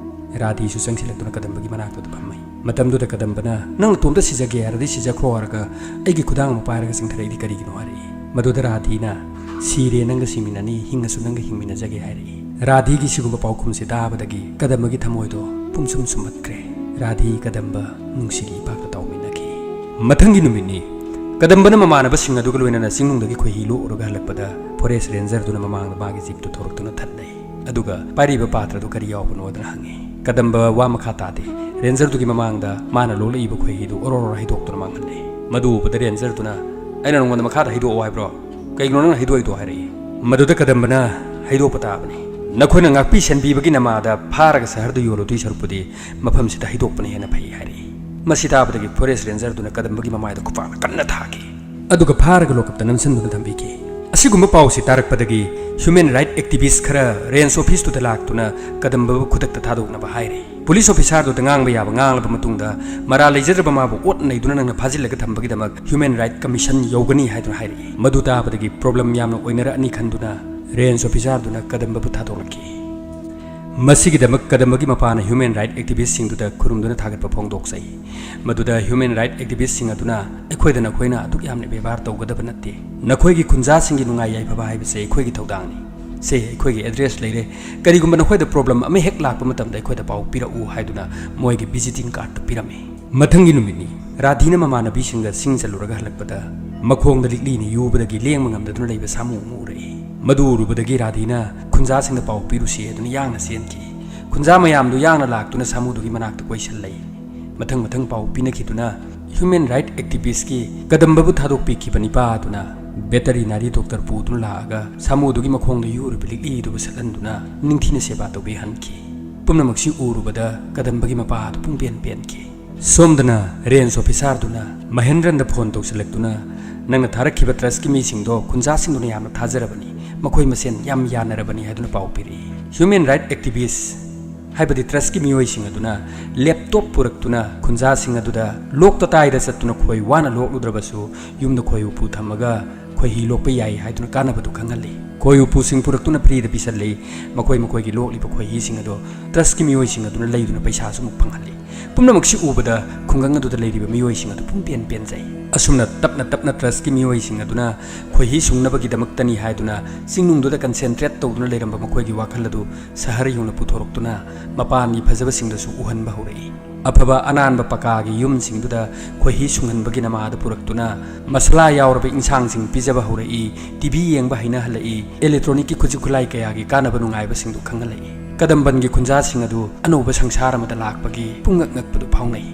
ꯔꯥꯙꯤꯁꯨ ꯆꯪꯁꯤꯜꯂꯛꯇꯨꯅ ꯀꯗꯝꯕꯒꯤ ꯃꯅꯥꯛꯇꯨꯗ ꯐꯝꯃꯤ꯫ ꯃꯇꯝꯗꯨꯗ ꯀꯗꯝꯕꯅ, "ꯅꯪ ꯅꯇꯣꯝꯇ ꯁꯤꯖꯒꯦ ꯍꯥꯏꯔꯗꯤ ꯁꯤꯖꯈ꯭ꯔꯣ" ꯍꯥꯏꯔꯒ ꯑꯩꯒꯤ ꯈꯨꯗꯥꯡ ꯑꯃ ꯄꯥꯏꯔꯒ ꯆꯤꯡꯊꯔꯛꯏꯗꯤ ꯀꯔꯤꯒꯤꯅꯣ ꯍꯥꯏꯔꯛꯏ꯫ ꯃꯗꯨꯗ ꯔꯥꯙꯤꯅ, "ꯁꯤꯔꯦ ꯅꯪꯒ ꯁꯤꯃꯤꯟꯅꯅꯤ, ꯍꯤꯡꯉꯁꯨ ꯅꯪꯒ ꯍꯤꯡꯃꯤꯟꯅꯖꯒꯦ" ꯍꯥꯏꯔꯛꯏ꯫ ꯔꯥꯙꯤꯒꯤ ꯁꯤꯒꯨꯝꯕ ꯄꯥꯎꯈꯨꯝꯁꯦ ꯇꯥꯕꯗꯒꯤ ꯀꯗꯝꯕꯒꯤ ꯊꯃꯣꯏꯗꯣ ꯄꯨꯝꯁꯨꯝ ꯁꯨꯝꯍꯠꯈ꯭ꯔꯦ꯫ ꯔꯥꯙꯤ ꯀꯗꯝꯕ ꯅꯨꯡꯁꯤꯒꯤ ꯏꯄꯥꯛꯇ ꯇꯥꯎꯃꯤꯟꯅꯈꯤ꯫ ꯃꯊꯪꯒꯤ ꯅꯨꯃꯤꯠꯅꯤ꯫ ꯀꯗꯝꯕꯅ ꯃꯃꯥꯟꯅꯕꯁꯤꯡ ꯑꯗꯨꯒ ꯂꯣꯏꯅꯅ ꯆꯤꯡꯅꯨꯡꯗꯒꯤ ꯈꯣꯏꯍꯤ ꯂꯣꯛꯎꯔꯒ ꯍꯜꯂꯛꯄꯗ ꯐꯣꯔꯦꯁ ꯔꯦꯟꯖꯔꯗꯨꯅ ꯃꯃꯥꯡꯗ ꯃꯥꯒꯤ ꯖꯤꯞꯇꯨ ꯊꯧꯔꯛꯇꯨꯅ ꯊꯠꯂꯦ꯫ ꯑꯗꯨꯒ, "ꯄꯥꯏꯔꯤꯕ ꯄꯥꯇ꯭ꯔꯗꯨ ꯀꯔꯤ ꯌꯥꯎꯕꯅꯣꯗꯅ" ꯍꯪꯉꯤ꯫ ꯀꯗꯝꯕ ꯋꯥ ꯃꯈꯥ ꯇꯥꯗꯦ꯫ ꯔꯦꯟꯖꯔꯗꯨꯒꯤ ꯃꯃꯥꯡꯗ ꯃꯥꯅ ꯂꯣꯛꯂꯛꯏꯕ ꯈꯣꯏꯍꯤꯗꯨ ꯑꯣꯔꯣꯔꯣ ꯍꯩꯗꯣꯛꯇꯨꯅ ꯃꯥꯡꯍꯜꯂꯦ꯫ ꯃꯗꯨ ꯎꯕꯗ ꯔꯦꯟꯖꯔꯗꯨꯅ, "ꯑꯩꯅ ꯅꯉꯣꯟꯗ ꯃꯈꯥꯗ ꯍꯩꯗꯣꯛꯑꯣ ꯍꯥꯏꯕ꯭ꯔꯣ? ꯀꯩꯒꯤꯅꯣ ꯅꯪꯅ ꯍꯩꯗꯣꯛꯏꯗꯣ?" ꯍꯥꯏꯔꯛꯏ꯫ ꯃꯗꯨꯗ ꯀꯗꯝꯕꯅ, "ꯍꯩꯗꯣꯛꯄ ꯇꯥꯕꯅꯤ꯫ ꯅꯈꯣꯏꯅ ꯉꯥꯛꯄꯤ ꯁꯦꯟꯕꯤꯕꯒꯤ ꯅꯃꯥꯗ ꯐꯥꯔꯒ ꯁꯍꯔꯗ ꯌꯣꯜꯂꯨꯗꯣꯏ ꯁꯔꯨꯛꯄꯨꯗꯤ ꯃꯐꯝꯁꯤꯗ ꯍꯩꯗꯣꯛꯄꯅ ꯍꯦꯟꯅ ꯐꯩ" ꯍꯥꯏꯔꯛꯏ꯫ ꯃꯁꯤ ꯇꯥꯕꯗꯒꯤ ꯐꯣꯔꯦꯁ ꯔꯦꯟꯖꯔꯗꯨꯅ ꯀꯗꯝꯕꯒꯤ ꯃꯃꯥꯏꯗ ꯈꯨꯄꯥꯛꯅ ꯀꯟꯅ ꯊꯥꯈꯤ꯫ ꯑꯗꯨꯒ ꯐꯥꯔꯒ ꯂꯣꯀꯞꯇ ꯅꯝꯁꯤꯟꯗꯨꯅ ꯊꯝꯕꯤꯈꯤ꯫ ꯑꯁꯤꯒꯨꯝꯕ ꯄꯥꯎꯁꯤ ꯇꯥꯔꯛꯄꯗꯒꯤ ꯍ꯭ꯌꯨꯃꯦꯟ ꯔꯥꯏꯠ ꯑꯦꯛꯇꯤꯚꯤꯁ꯭ꯠ ꯈꯔ ꯔꯦꯟꯖ ꯑꯣꯐꯤꯁꯇꯨꯗ ꯂꯥꯛꯇꯨꯅ ꯀꯗꯝꯕꯕꯨ ꯈꯨꯗꯛꯇ ꯊꯥꯗꯣꯛꯅꯕ ꯍꯥꯏꯔꯦ꯫ ꯄꯨꯂꯤꯁ ꯑꯣꯐꯤꯁꯥꯔꯗꯨꯗ ꯉꯥꯡꯕ ꯌꯥꯕ ꯉꯥꯡꯂꯕ ꯃꯇꯨꯡꯗ, "ꯃꯔꯥꯜ ꯂꯩꯖꯗ꯭ꯔꯕ ꯃꯥꯕꯨ ꯑꯣꯠ ꯅꯩꯗꯨꯅ ꯅꯪꯅ ꯐꯥꯖꯤꯜꯂꯒ ꯊꯝꯕꯒꯤꯗꯃꯛ ꯍ꯭ꯌꯨꯃꯦꯟ ꯔꯥꯏꯠ ꯀꯃꯤꯁꯟ ꯌꯧꯒꯅꯤ" ꯍꯥꯏꯗꯨꯅ ꯍꯥꯏꯔꯛꯏ꯫ ꯃꯗꯨ ꯇꯥꯕꯗꯒꯤ ꯄ꯭ꯔꯣꯕ꯭ꯂꯦꯝ ꯌꯥꯝꯅ ꯑꯣꯏꯅꯔꯛꯑꯅꯤ ꯈꯟꯗꯨꯅ ꯔꯦꯟꯖ ꯑꯣꯐꯤꯁꯥꯔꯗꯨꯅ ꯀꯗꯝꯕꯕꯨ ꯊꯥꯗꯣꯛꯂꯛꯈꯤ꯫ ꯃꯁꯤꯒꯤꯗꯃꯛ ꯀꯗꯝꯕꯒꯤ ꯃꯄꯥꯅ ꯍ꯭ꯌꯨꯃꯦꯟ ꯔꯥꯏꯠ ꯑꯦꯛꯇꯤꯚꯤꯁ꯭ꯠꯁꯤꯡꯗꯨꯗ ꯈꯨꯔꯨꯝꯗꯨꯅ ꯊꯥꯒꯠꯄ ꯐꯣꯡꯗꯣꯛꯆꯩ꯫ ꯃꯗꯨꯗ ꯍ꯭ꯌꯨꯃꯦꯟ ꯔꯥꯏꯠ ꯑꯦꯛꯇꯤꯚꯤꯁ꯭ꯠꯁꯤꯡ ꯑꯗꯨꯅ, "ꯑꯩꯈꯣꯏꯗ ꯅꯈꯣꯏꯅ ꯑꯗꯨꯛ ꯌꯥꯝꯅ ꯕꯦꯕꯥꯔ ꯇꯧꯒꯗꯕ ꯅꯠꯇꯦ꯫ ꯅꯈꯣꯏꯒꯤ ꯈꯨꯟꯖꯥꯁꯤꯡꯒꯤ ꯅꯨꯡꯉꯥꯏ ꯌꯥꯏꯐꯕ ꯍꯥꯏꯕꯁꯦ ꯑꯩꯈꯣꯏꯒꯤ ꯊꯧꯗꯥꯡꯅꯤ꯫ ꯁꯦ, ꯑꯩꯈꯣꯏꯒꯤ ꯑꯦꯗ꯭ꯔꯦꯁ ꯂꯩꯔꯦ꯫ ꯀꯔꯤꯒꯨꯝꯕ ꯅꯈꯣꯏꯗ ꯄ꯭ꯔꯣꯕ꯭ꯂꯦꯝ ꯑꯃ ꯍꯦꯛ ꯂꯥꯛꯄ ꯃꯇꯝꯗ ꯑꯩꯈꯣꯏꯗ ꯄꯥꯎ ꯄꯤꯔꯛꯎ" ꯍꯥꯏꯗꯨꯅ ꯃꯣꯏꯒꯤ ꯚꯤꯖꯤꯇꯤꯡ ꯀꯥꯔꯗꯇꯨ ꯄꯤꯔꯝꯃꯤ꯫ ꯃꯊꯪꯒꯤ ꯅꯨꯃꯤꯠꯅꯤ꯫ ꯔꯥꯙꯤꯅ ꯃꯃꯥꯟꯅꯕꯤꯁꯤꯡꯒ ꯁꯤꯡ ꯆꯜꯂꯨꯔꯒ ꯍꯜꯂꯛꯄꯗ ꯃꯈꯣꯡꯗ ꯂꯤꯛꯂꯤꯅ ꯌꯨꯕꯗꯒꯤ ꯂꯦꯡꯕ ꯉꯝꯗꯗꯨꯅ ꯂꯩꯕ ꯁꯥꯃꯨ ꯑꯃ ꯎꯔꯛꯏ꯫ ꯃꯗꯨ ꯎꯔꯨꯕꯗꯒꯤ ꯔꯥꯙꯤꯅ, "ꯈꯨꯟꯖꯥꯁꯤꯡꯗ ꯄꯥꯎ ꯄꯤꯔꯨꯁꯤ" ꯍꯥꯏꯗꯨꯅ ꯌꯥꯡꯅ ꯆꯦꯟꯈꯤ꯫ ꯈꯨꯟꯖꯥ ꯃꯌꯥꯝꯗꯨ ꯌꯥꯡꯅ ꯂꯥꯛꯇꯨꯅ ꯁꯥꯃꯨꯗꯨꯒꯤ ꯃꯅꯥꯛꯇ ꯀꯣꯏꯁꯤꯜꯂꯩ꯫ ꯃꯊꯪ ꯃꯊꯪ ꯄꯥꯎ ꯄꯤꯅꯈꯤꯗꯨꯅ ꯍ꯭ꯌꯨꯃꯦꯟ ꯔꯥꯏꯠ ꯑꯦꯛꯇꯤꯚꯤꯁ꯭ꯠꯀꯤ ꯀꯗꯝꯕꯕꯨ ꯊꯥꯗꯣꯛꯄꯤꯈꯤꯕ ꯅꯤꯄꯥ ꯑꯗꯨꯅ ꯚꯦꯇꯔꯤꯅꯥꯔꯤ ꯗꯣꯛꯇꯔ ꯄꯨꯗꯨꯅ ꯂꯥꯛꯑꯒ ꯁꯥꯃꯨꯗꯨꯒꯤ ꯃꯈꯣꯡꯗ ꯌꯨꯔꯤꯕ ꯂꯤꯛꯂꯤꯗꯨꯕꯨ ꯁꯠꯍꯟꯗꯨꯅ ꯅꯤꯡꯊꯤꯅ ꯁꯦꯕꯥ ꯇꯧꯕꯤꯍꯟꯈꯤ꯫ ꯄꯨꯝꯅꯃꯛꯁꯤ ꯎꯔꯨꯕꯗ ꯀꯗꯝꯕꯒꯤ ꯃꯄꯥ ꯑꯗꯨ ꯄꯨꯡꯄꯦꯟ ꯄꯦꯟꯈꯤ꯫ ꯁꯣꯝꯗꯅ ꯔꯦꯟꯖ ꯑꯣꯐꯤꯁꯥꯔꯗꯨꯅ ꯃꯍꯦꯟꯗ꯭ꯔꯟꯗ ꯐꯣꯟ ꯇꯧꯁꯤꯜꯂꯛꯇꯨꯅ, "ꯅꯪꯅ ꯊꯥꯔꯛꯈꯤꯕ ꯇ꯭ꯔꯁꯀꯤ ꯃꯤꯁꯤꯡꯗꯣ ꯈꯨꯟꯖꯥꯁꯤꯡꯗꯨꯅ ꯌꯥꯝꯅ ꯊꯥꯖꯔꯕꯅꯤ, ꯃꯈꯣꯏ ꯃꯁꯦꯟ ꯌꯥꯝ ꯌꯥꯅꯔꯕꯅꯤ" ꯍꯥꯏꯗꯨꯅ ꯄꯥꯎ ꯄꯤꯔꯛꯏ꯫ ꯍ꯭ꯌꯨꯃꯦꯟ ꯔꯥꯏꯠ ꯑꯦꯛꯇꯤꯚꯤꯁ꯭ꯠ ꯍꯥꯏꯕꯗꯤ ꯇ꯭ꯔꯁꯀꯤ ꯃꯤꯑꯣꯏꯁꯤꯡ ꯑꯗꯨꯅ ꯂꯦꯞꯇꯣꯞ ꯄꯨꯔꯛꯇꯨꯅ ꯈꯨꯟꯖꯥꯁꯤꯡ ꯑꯗꯨꯗ ꯂꯣꯛ ꯇꯇꯥꯏꯗ ꯆꯠꯇꯨꯅ ꯈꯣꯏ ꯋꯥꯅ ꯂꯣꯛꯂꯨꯗ꯭ꯔꯕꯁꯨ ꯌꯨꯝꯗ ꯈꯣꯏ ꯎꯄꯨ ꯊꯝꯃꯒ ꯈꯣꯏꯍꯤ ꯂꯣꯛꯄ ꯌꯥꯏ ꯍꯥꯏꯗꯨꯅ ꯀꯥꯟꯅꯕꯗꯨ ꯈꯪꯍꯜꯂꯤ꯫ ꯈꯣꯏ ꯎꯄꯨꯁꯤꯡ ꯄꯨꯔꯛꯇꯨꯅ ꯐ꯭ꯔꯤꯗ ꯄꯤꯁꯜꯂꯤ꯫ ꯃꯈꯣꯏ ꯃꯈꯣꯏꯒꯤ ꯂꯣꯛꯂꯤꯕ ꯈꯣꯏꯍꯤꯁꯤꯡ ꯑꯗꯨ ꯇ꯭ꯔꯁꯀꯤ ꯃꯤꯑꯣꯏꯁꯤꯡ ꯑꯗꯨꯅ ꯂꯩꯗꯨꯅ ꯄꯩꯁꯥꯁꯨ ꯑꯃꯨꯛ ꯐꯪꯍꯜꯂꯤ꯫ ꯄꯨꯝꯅꯃꯛꯁꯤ ꯎꯕꯗ ꯈꯨꯡꯒꯪ ꯑꯗꯨꯗ ꯂꯩꯔꯤꯕ ꯃꯤꯑꯣꯏꯁꯤꯡ ꯑꯗꯨ ꯄꯨꯡꯄꯦꯟ ꯄꯦꯟꯖꯩ꯫ ꯑꯁꯨꯝꯅ ꯇꯞꯅ ꯇꯞꯅ ꯇ꯭ꯔꯁꯀꯤ ꯃꯤꯑꯣꯏꯁꯤꯡ ꯑꯗꯨꯅ ꯈꯣꯏꯍꯤ ꯁꯨꯡꯅꯕꯒꯤꯗꯃꯛꯇꯅꯤ ꯍꯥꯏꯗꯨꯅ ꯆꯤꯡꯅꯨꯡꯗꯨꯗ ꯀꯟꯁꯦꯟꯇ꯭ꯔꯦꯠ ꯇꯧꯗꯨꯅ ꯂꯩꯔꯝꯕ ꯃꯈꯣꯏꯒꯤ ꯋꯥꯈꯜ ꯑꯗꯨ ꯁꯍꯔ ꯌꯧꯅ ꯄꯨꯊꯣꯔꯛꯇꯨꯅ ꯃꯄꯥꯟꯒꯤ ꯐꯖꯕꯁꯤꯡꯗꯁꯨ ꯎꯍꯟꯕ ꯍꯧꯔꯛꯏ꯫ ꯑꯐꯕ ꯑꯅꯥꯟꯕ ꯄꯀꯥꯒꯤ ꯌꯨꯝꯁꯤꯡꯗꯨꯗ ꯈꯣꯏꯍꯤ ꯁꯨꯡꯍꯟꯕꯒꯤ ꯅꯃꯥꯗ ꯄꯨꯔꯛꯇꯨꯅ ꯃꯁꯂꯥ ꯌꯥꯎꯔꯕ ꯏꯟꯁꯥꯡꯁꯤꯡ ꯄꯤꯖꯕ ꯍꯧꯔꯛꯏ꯫ ꯇꯤꯚꯤ ꯌꯦꯡꯕ ꯍꯩꯅꯍꯜꯂꯛꯏ꯫ ꯏꯂꯦꯛꯇ꯭ꯔꯣꯅꯤꯛꯀꯤ ꯈꯨꯠꯁꯨ ꯈꯨꯠꯂꯥꯏ ꯀꯌꯥꯒꯤ ꯀꯥꯟꯅꯕ ꯅꯨꯡꯉꯥꯏꯕꯁꯤꯡꯗꯨ ꯈꯪꯍꯜꯂꯛꯏ꯫ ꯀꯗꯝꯕꯟꯒꯤ ꯈꯨꯟꯖꯥꯁꯤꯡ ꯑꯗꯨ ꯑꯅꯧꯕ ꯁꯪꯁꯥꯔ ꯑꯃꯗ ꯂꯥꯛꯄꯒꯤ ꯄꯨꯡꯉꯛ ꯉꯛꯄꯗꯨ ꯐꯥꯎꯅꯩ꯫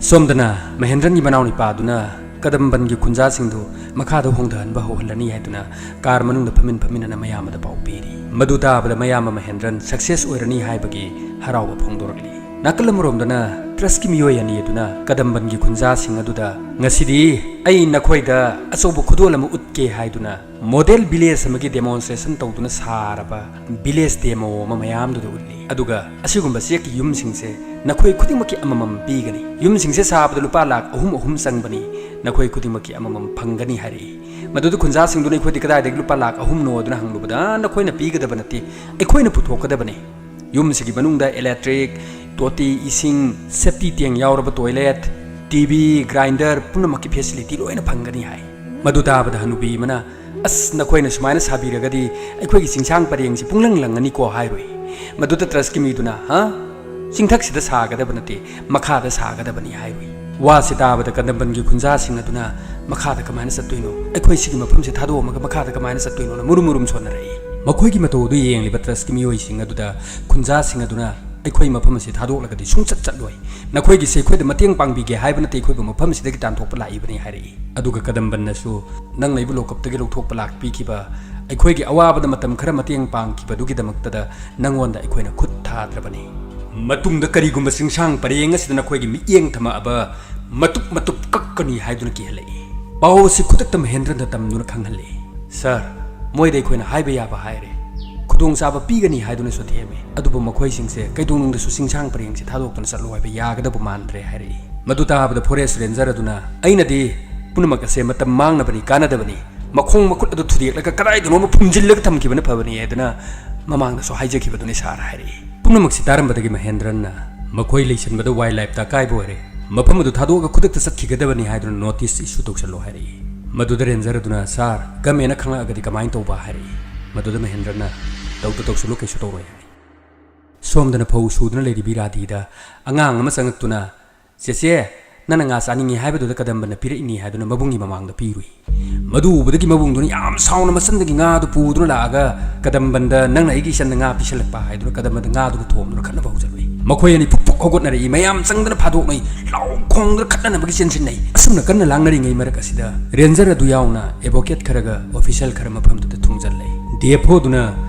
ꯁꯣꯝꯗꯅ ꯃꯍꯦꯟꯗ꯭ꯔꯟꯒꯤ ꯃꯅꯥꯎꯅꯤꯄꯥꯗꯨꯅ ꯀꯗꯝꯕꯟꯒꯤ ꯈꯨꯟꯖꯥꯁꯤꯡꯗꯨ ꯃꯈꯥꯗ ꯍꯣꯡꯊꯍꯟꯕ ꯍꯧꯍꯜꯂꯅꯤ ꯍꯥꯏꯗꯨꯅ ꯀꯥꯔ ꯃꯅꯨꯡꯗ ꯐꯝꯃꯤꯟ ꯐꯝꯃꯤꯟꯅꯅ ꯃꯌꯥꯝꯕꯗ ꯄꯥꯎ ꯄꯤꯔꯤ꯫ ꯃꯗꯨ ꯇꯥꯕꯗ ꯃꯌꯥꯝꯕ ꯃꯍꯦꯟꯗ꯭ꯔꯟ ꯁꯛꯁꯦꯁ ꯑꯣꯏꯔꯅꯤ ꯍꯥꯏꯕꯒꯤ ꯍꯔꯥꯎꯕ ꯐꯣꯡꯗꯣꯔꯛꯂꯤ꯫ ꯅꯥꯀꯜ ꯑꯃꯔꯣꯝꯗꯅ ꯇ꯭ꯔꯁꯀꯤ ꯃꯤꯑꯣꯏ ꯑꯅꯤ ꯑꯗꯨꯅ ꯀꯗꯝꯕꯟꯒꯤ ꯈꯨꯟꯖꯥꯁꯤꯡ ꯑꯗꯨꯗ, "ꯉꯁꯤꯗꯤ ꯑꯩ ꯅꯈꯣꯏꯗ ꯑꯆꯧꯕ ꯈꯨꯗꯣꯜ ꯑꯃ ꯎꯠꯀꯦ" ꯍꯥꯏꯗꯨꯅ ꯃꯣꯗꯦꯜ ꯚꯤꯂꯦꯖ ꯑꯃꯒꯤ ꯗꯦꯃꯣꯟꯁꯇ꯭ꯔꯦꯁꯟ ꯇꯧꯗꯨꯅ ꯁꯥꯔꯕ ꯚꯤꯂꯦꯖ ꯗꯦꯃꯣ ꯑꯃ ꯃꯌꯥꯝꯗꯨꯗ ꯎꯠꯂꯤ꯫ ꯑꯗꯨꯒ, "ꯑꯁꯤꯒꯨꯝꯕ ꯆꯦꯛꯀꯤ ꯌꯨꯝꯁꯤꯡꯁꯦ ꯅꯈꯣꯏ ꯈꯨꯗꯤꯡꯃꯛꯀꯤ ꯑꯃꯃꯝ ꯄꯤꯒꯅꯤ꯫ ꯌꯨꯝꯁꯤꯡꯁꯦ ꯁꯥꯕꯗ ꯂꯨꯄꯥ ꯂꯥꯈ ꯑꯍꯨꯝ ꯑꯍꯨꯝ ꯆꯪꯕꯅꯤ꯫ ꯅꯈꯣꯏ ꯈꯨꯗꯤꯡꯃꯛꯀꯤ ꯑꯃꯃꯝ ꯐꯪꯒꯅꯤ" ꯍꯥꯏꯔꯛꯏ꯫ ꯃꯗꯨꯗ ꯈꯨꯟꯖꯥꯁꯤꯡꯗꯨꯅ, "ꯑꯩꯈꯣꯏꯗꯤ ꯀꯗꯥꯏꯗꯒꯤ ꯂꯨꯄꯥ ꯂꯥꯈ ꯑꯍꯨꯝꯅꯣ?" ꯑꯗꯨꯅ ꯍꯪꯂꯨꯕꯗ, "ꯅꯈꯣꯏꯅ ꯄꯤꯒꯗꯕ ꯅꯠꯇꯦ, ꯑꯩꯈꯣꯏꯅ ꯄꯨꯊꯣꯛꯀꯗꯕꯅꯤ꯫ ꯌꯨꯝꯁꯤꯒꯤ ꯃꯅꯨꯡꯗ ꯏꯂꯦꯛꯇ꯭ꯔꯤꯛ, ꯇꯣꯇꯤ ꯏꯁꯤꯡ, ꯁꯦꯞꯇꯤ ꯇꯦꯡ ꯌꯥꯎꯔꯕ ꯇꯣꯏꯂꯦꯠ, ꯇꯤ ꯚꯤ, ꯒ꯭ꯔꯥꯏꯟꯗꯔ ꯄꯨꯝꯅꯃꯛꯀꯤ ꯐꯦꯁꯤꯂꯤꯇꯤ ꯂꯣꯏꯅ ꯐꯪꯒꯅꯤ" ꯍꯥꯏ꯫ ꯃꯗꯨ ꯇꯥꯕꯗ ꯍꯅꯨꯕꯤ ꯑꯃꯅ, "ꯑꯁ, ꯅꯈꯣꯏꯅ ꯁꯨꯃꯥꯏꯅ ꯁꯥꯕꯤꯔꯒꯗꯤ ꯑꯩꯈꯣꯏꯒꯤ ꯆꯤꯡꯁꯥꯡ ꯄꯔꯦꯡꯁꯤ ꯄꯨꯡꯂꯪ ꯂꯪꯉꯅꯤꯀꯣ" ꯍꯥꯏꯔꯨꯏ꯫ ꯃꯗꯨꯗ ꯇ꯭ꯔꯁꯀꯤ ꯃꯤꯗꯨꯅ, "ꯍꯥ? ꯆꯤꯡꯊꯛꯁꯤꯗ ꯁꯥꯒꯗꯕ ꯅꯠꯇꯦ, ꯃꯈꯥꯗ ꯁꯥꯒꯗꯕꯅꯤ" ꯍꯥꯏꯔꯨꯏ꯫ ꯋꯥꯁꯤ ꯇꯥꯕꯗ ꯀꯗꯝꯕꯟꯒꯤ ꯈꯨꯟꯖꯥꯁꯤꯡ ꯑꯗꯨꯅ, "ꯃꯈꯥꯗ ꯀꯃꯥꯏꯅ ꯆꯠꯇꯣꯏꯅꯣ? ꯑꯩꯈꯣꯏ ꯁꯤꯒꯤ ꯃꯐꯝꯁꯦ ꯊꯥꯗꯣꯛꯑꯝꯃꯒ ꯃꯈꯥꯗ ꯀꯃꯥꯏꯅ ꯆꯠꯇꯣꯏꯅꯣꯅ?" ꯃꯨꯔꯨꯝ ꯃꯨꯔꯨꯝ ꯁꯣꯟꯅꯔꯛꯏ꯫ ꯃꯈꯣꯏꯒꯤ ꯃꯇꯧ ꯑꯗꯨ ꯌꯦꯡꯂꯤꯕ ꯇ꯭ꯔꯁꯀꯤ ꯃꯤꯑꯣꯏꯁꯤꯡ ꯑꯗꯨꯗ ꯈꯨꯟꯖꯥꯁꯤꯡ ꯑꯗꯨꯅ, "ꯑꯩꯈꯣꯏ ꯃꯐꯝ ꯑꯁꯤ ꯊꯥꯗꯣꯛꯂꯒꯗꯤ ꯁꯨꯡꯆꯠ ꯆꯠꯂꯣꯏ꯫ ꯅꯈꯣꯏꯒꯤꯁꯦ ꯑꯩꯈꯣꯏꯗ ꯃꯇꯦꯡ ꯄꯥꯡꯕꯤꯒꯦ ꯍꯥꯏꯕ ꯅꯠꯇꯦ, ꯑꯩꯈꯣꯏꯕꯨ ꯃꯐꯝ ꯑꯁꯤꯗꯒꯤ ꯇꯥꯟꯊꯣꯛꯄ ꯂꯥꯛꯏꯕꯅꯤ" ꯍꯥꯏꯔꯛꯏ꯫ ꯑꯗꯨꯒ ꯀꯗꯝꯕꯟꯅꯁꯨ, "ꯅꯪ ꯑꯩꯕꯨ ꯂꯣꯀꯞꯇꯒꯤ ꯂꯧꯊꯣꯛꯄ ꯂꯥꯛꯄꯤꯈꯤꯕ, ꯑꯩꯈꯣꯏꯒꯤ ꯑꯋꯥꯕꯗ ꯃꯇꯝ ꯈꯔ ꯃꯇꯦꯡ ꯄꯥꯡꯈꯤꯕꯗꯨꯒꯤꯗꯃꯛꯇꯗ ꯅꯪꯉꯣꯟꯗ ꯑꯩꯈꯣꯏꯅ ꯈꯨꯠ ꯊꯥꯗ꯭ꯔꯕꯅꯤ꯫ ꯃꯇꯨꯡꯗ ꯀꯔꯤꯒꯨꯝꯕ ꯆꯤꯡꯁꯥꯡ ꯄꯔꯦꯡ ꯑꯁꯤꯗ ꯅꯈꯣꯏꯒꯤ ꯃꯤꯠꯌꯦꯡ ꯊꯝꯃꯛꯑꯕ, ꯃꯇꯨꯞ ꯃꯇꯨꯞ ꯀꯛꯀꯅꯤ" ꯍꯥꯏꯗꯨꯅ ꯀꯤꯍꯜꯂꯛꯏ꯫ ꯄꯥꯎ ꯑꯁꯤ ꯈꯨꯗꯛꯇ ꯃꯍꯦꯟꯗ꯭ꯔꯟꯗ ꯇꯝꯗꯨꯅ ꯈꯪꯍꯜꯂꯛꯏ꯫ "ꯁꯥꯔ, ꯃꯣꯏꯗ ꯑꯩꯈꯣꯏꯅ ꯍꯥꯏꯕ ꯌꯥꯕ ꯍꯥꯏꯔꯦ꯫ ꯈꯨꯗꯣꯡꯆꯥꯕ ꯄꯤꯒꯅꯤ ꯍꯥꯏꯗꯨꯅꯁꯨ ꯊꯦꯝꯃꯦ, ꯑꯗꯨꯕꯨ ꯃꯈꯣꯏꯁꯤꯡꯁꯦ ꯀꯩꯗꯧꯅꯨꯡꯗꯁꯨ ꯆꯤꯡꯁꯥꯡ ꯄꯔꯦꯡꯁꯦ ꯊꯥꯗꯣꯛꯇꯨꯅ ꯆꯠꯂꯣ ꯍꯥꯏꯕ ꯌꯥꯒꯗꯕ ꯃꯥꯟꯗ꯭ꯔꯦ" ꯍꯥꯏꯔꯛꯏ꯫ ꯃꯗꯨ ꯇꯥꯕꯗ ꯐꯣꯔꯦꯁ ꯔꯦꯟꯖꯔ ꯑꯗꯨꯅ, "ꯑꯩꯅꯗꯤ ꯄꯨꯝꯅꯃꯛ ꯑꯁꯦ ꯃꯇꯝ ꯃꯥꯡꯅꯕꯅꯤ, ꯀꯥꯟꯅꯗꯕꯅꯤ, ꯃꯈꯣꯡ ꯃꯈꯨꯠ ꯑꯗꯨ ꯊꯨꯗꯦꯛꯂꯒ ꯀꯗꯥꯏꯗꯅꯣꯃ ꯐꯨꯝꯖꯤꯜꯂꯒ ꯊꯝꯈꯤꯕꯅ ꯐꯕꯅꯤ" ꯍꯥꯏꯗꯨꯅ ꯃꯃꯥꯡꯗꯁꯨ ꯍꯥꯏꯖꯈꯤꯕꯗꯨꯅꯤ ꯁꯥꯔ ꯍꯥꯏꯔꯛꯏ꯫ ꯄꯨꯝꯅꯃꯛꯁꯤ ꯇꯥꯔꯝꯕꯗꯒꯤ ꯃꯍꯦꯟꯗ꯭ꯔꯟꯅ, "ꯃꯈꯣꯏ ꯂꯩꯁꯤꯟꯕꯗ ꯋꯥꯏꯜ ꯂꯥꯏꯐꯇ ꯑꯀꯥꯏꯕ ꯑꯣꯏꯔꯦ, ꯃꯐꯝ ꯑꯗꯨ ꯊꯥꯗꯣꯛꯑꯒ ꯈꯨꯗꯛꯇ ꯆꯠꯈꯤꯒꯗꯕꯅꯤ" ꯍꯥꯏꯗꯨꯅ ꯅꯣꯇꯤꯁ ꯏꯁꯨ ꯇꯧꯁꯜꯂꯣ ꯍꯥꯏꯔꯛꯏ꯫ ꯃꯗꯨꯗ ꯔꯦꯟꯖꯔ ꯑꯗꯨꯅ, "ꯁꯥꯔ, ꯒꯃꯦꯟꯅ ꯈꯪꯂꯛꯑꯒꯗꯤ ꯀꯃꯥꯏꯅ ꯇꯧꯕ?" ꯍꯥꯏꯔꯛꯏ꯫ ꯃꯗꯨꯗ ꯃꯍꯦꯟꯗ꯭ꯔꯟꯅ, "ꯇꯧꯗ ꯇꯧꯁꯜꯂꯨ, ꯀꯩꯁꯨ ꯇꯧꯔꯣꯏ" ꯍꯥꯏ꯫ ꯁꯣꯝꯗꯅ ꯐꯧ ꯁꯨꯗꯨꯅ ꯂꯩꯔꯤꯕꯤ ꯔꯥꯙꯤꯗ ꯑꯉꯥꯡ ꯑꯃ ꯆꯪꯉꯛꯇꯨꯅ, "ꯆꯦꯆꯦ, "ꯅꯪꯅ ꯉꯥ ꯆꯥꯅꯤꯡꯉꯤ ꯍꯥꯏꯕꯗꯨꯗ ꯀꯗꯝꯕꯅ ꯄꯤꯔꯛꯏꯅꯤ" ꯍꯥꯏꯗꯨꯅ ꯃꯕꯨꯡꯒꯤ ꯃꯃꯥꯡꯗ ꯄꯤꯔꯨꯏ꯫ ꯃꯗꯨ ꯎꯕꯗꯒꯤ ꯃꯕꯨꯡꯗꯨꯅ ꯌꯥꯝ ꯁꯥꯎꯅ ꯃꯆꯟꯗꯒꯤ ꯉꯥꯗꯨ ꯄꯨꯗꯨꯅ ꯂꯥꯛꯑꯒ ꯀꯗꯝꯕꯟꯗ "ꯅꯪꯅ ꯑꯩꯒꯤ ꯏꯆꯟꯗ ꯉꯥ ꯄꯤꯁꯜꯂꯛꯄ" ꯍꯥꯏꯗꯨꯅ ꯀꯗꯝꯕꯟꯗ ꯉꯥꯗꯨꯒ ꯊꯣꯝꯗꯨꯅ ꯈꯠꯅꯕ ꯍꯧꯖꯤꯜꯂꯨꯏ꯫ ꯃꯈꯣꯏ ꯑꯅꯤ ꯐꯨꯛ ꯐꯨꯛ ꯍꯧꯒꯠꯅꯔꯛꯏ꯫ ꯃꯌꯥꯝ ꯆꯪꯗꯅ ꯐꯥꯗꯣꯛꯅꯩ꯫ ꯂꯥꯎ ꯈꯣꯡꯗꯨꯅ ꯈꯠꯅꯅꯕꯒꯤ ꯆꯦꯟꯁꯤꯟꯅꯩ꯫ ꯑꯁꯨꯝꯅ ꯀꯟꯅ ꯂꯥꯡꯅꯔꯤꯉꯩ ꯃꯔꯛ ꯑꯁꯤꯗ ꯔꯦꯟꯖꯔ ꯑꯗꯨ ꯌꯥꯎꯅ ꯑꯦꯗꯚꯣꯀꯦꯠ ꯈꯔꯒ ꯑꯣꯐꯤꯁꯦꯜ ꯈꯔ ꯃꯐꯝꯗꯨꯗ ꯊꯨꯡꯖꯜꯂꯦ꯫ ꯗꯤ ꯑꯦꯐ ꯑꯣꯗꯨꯅ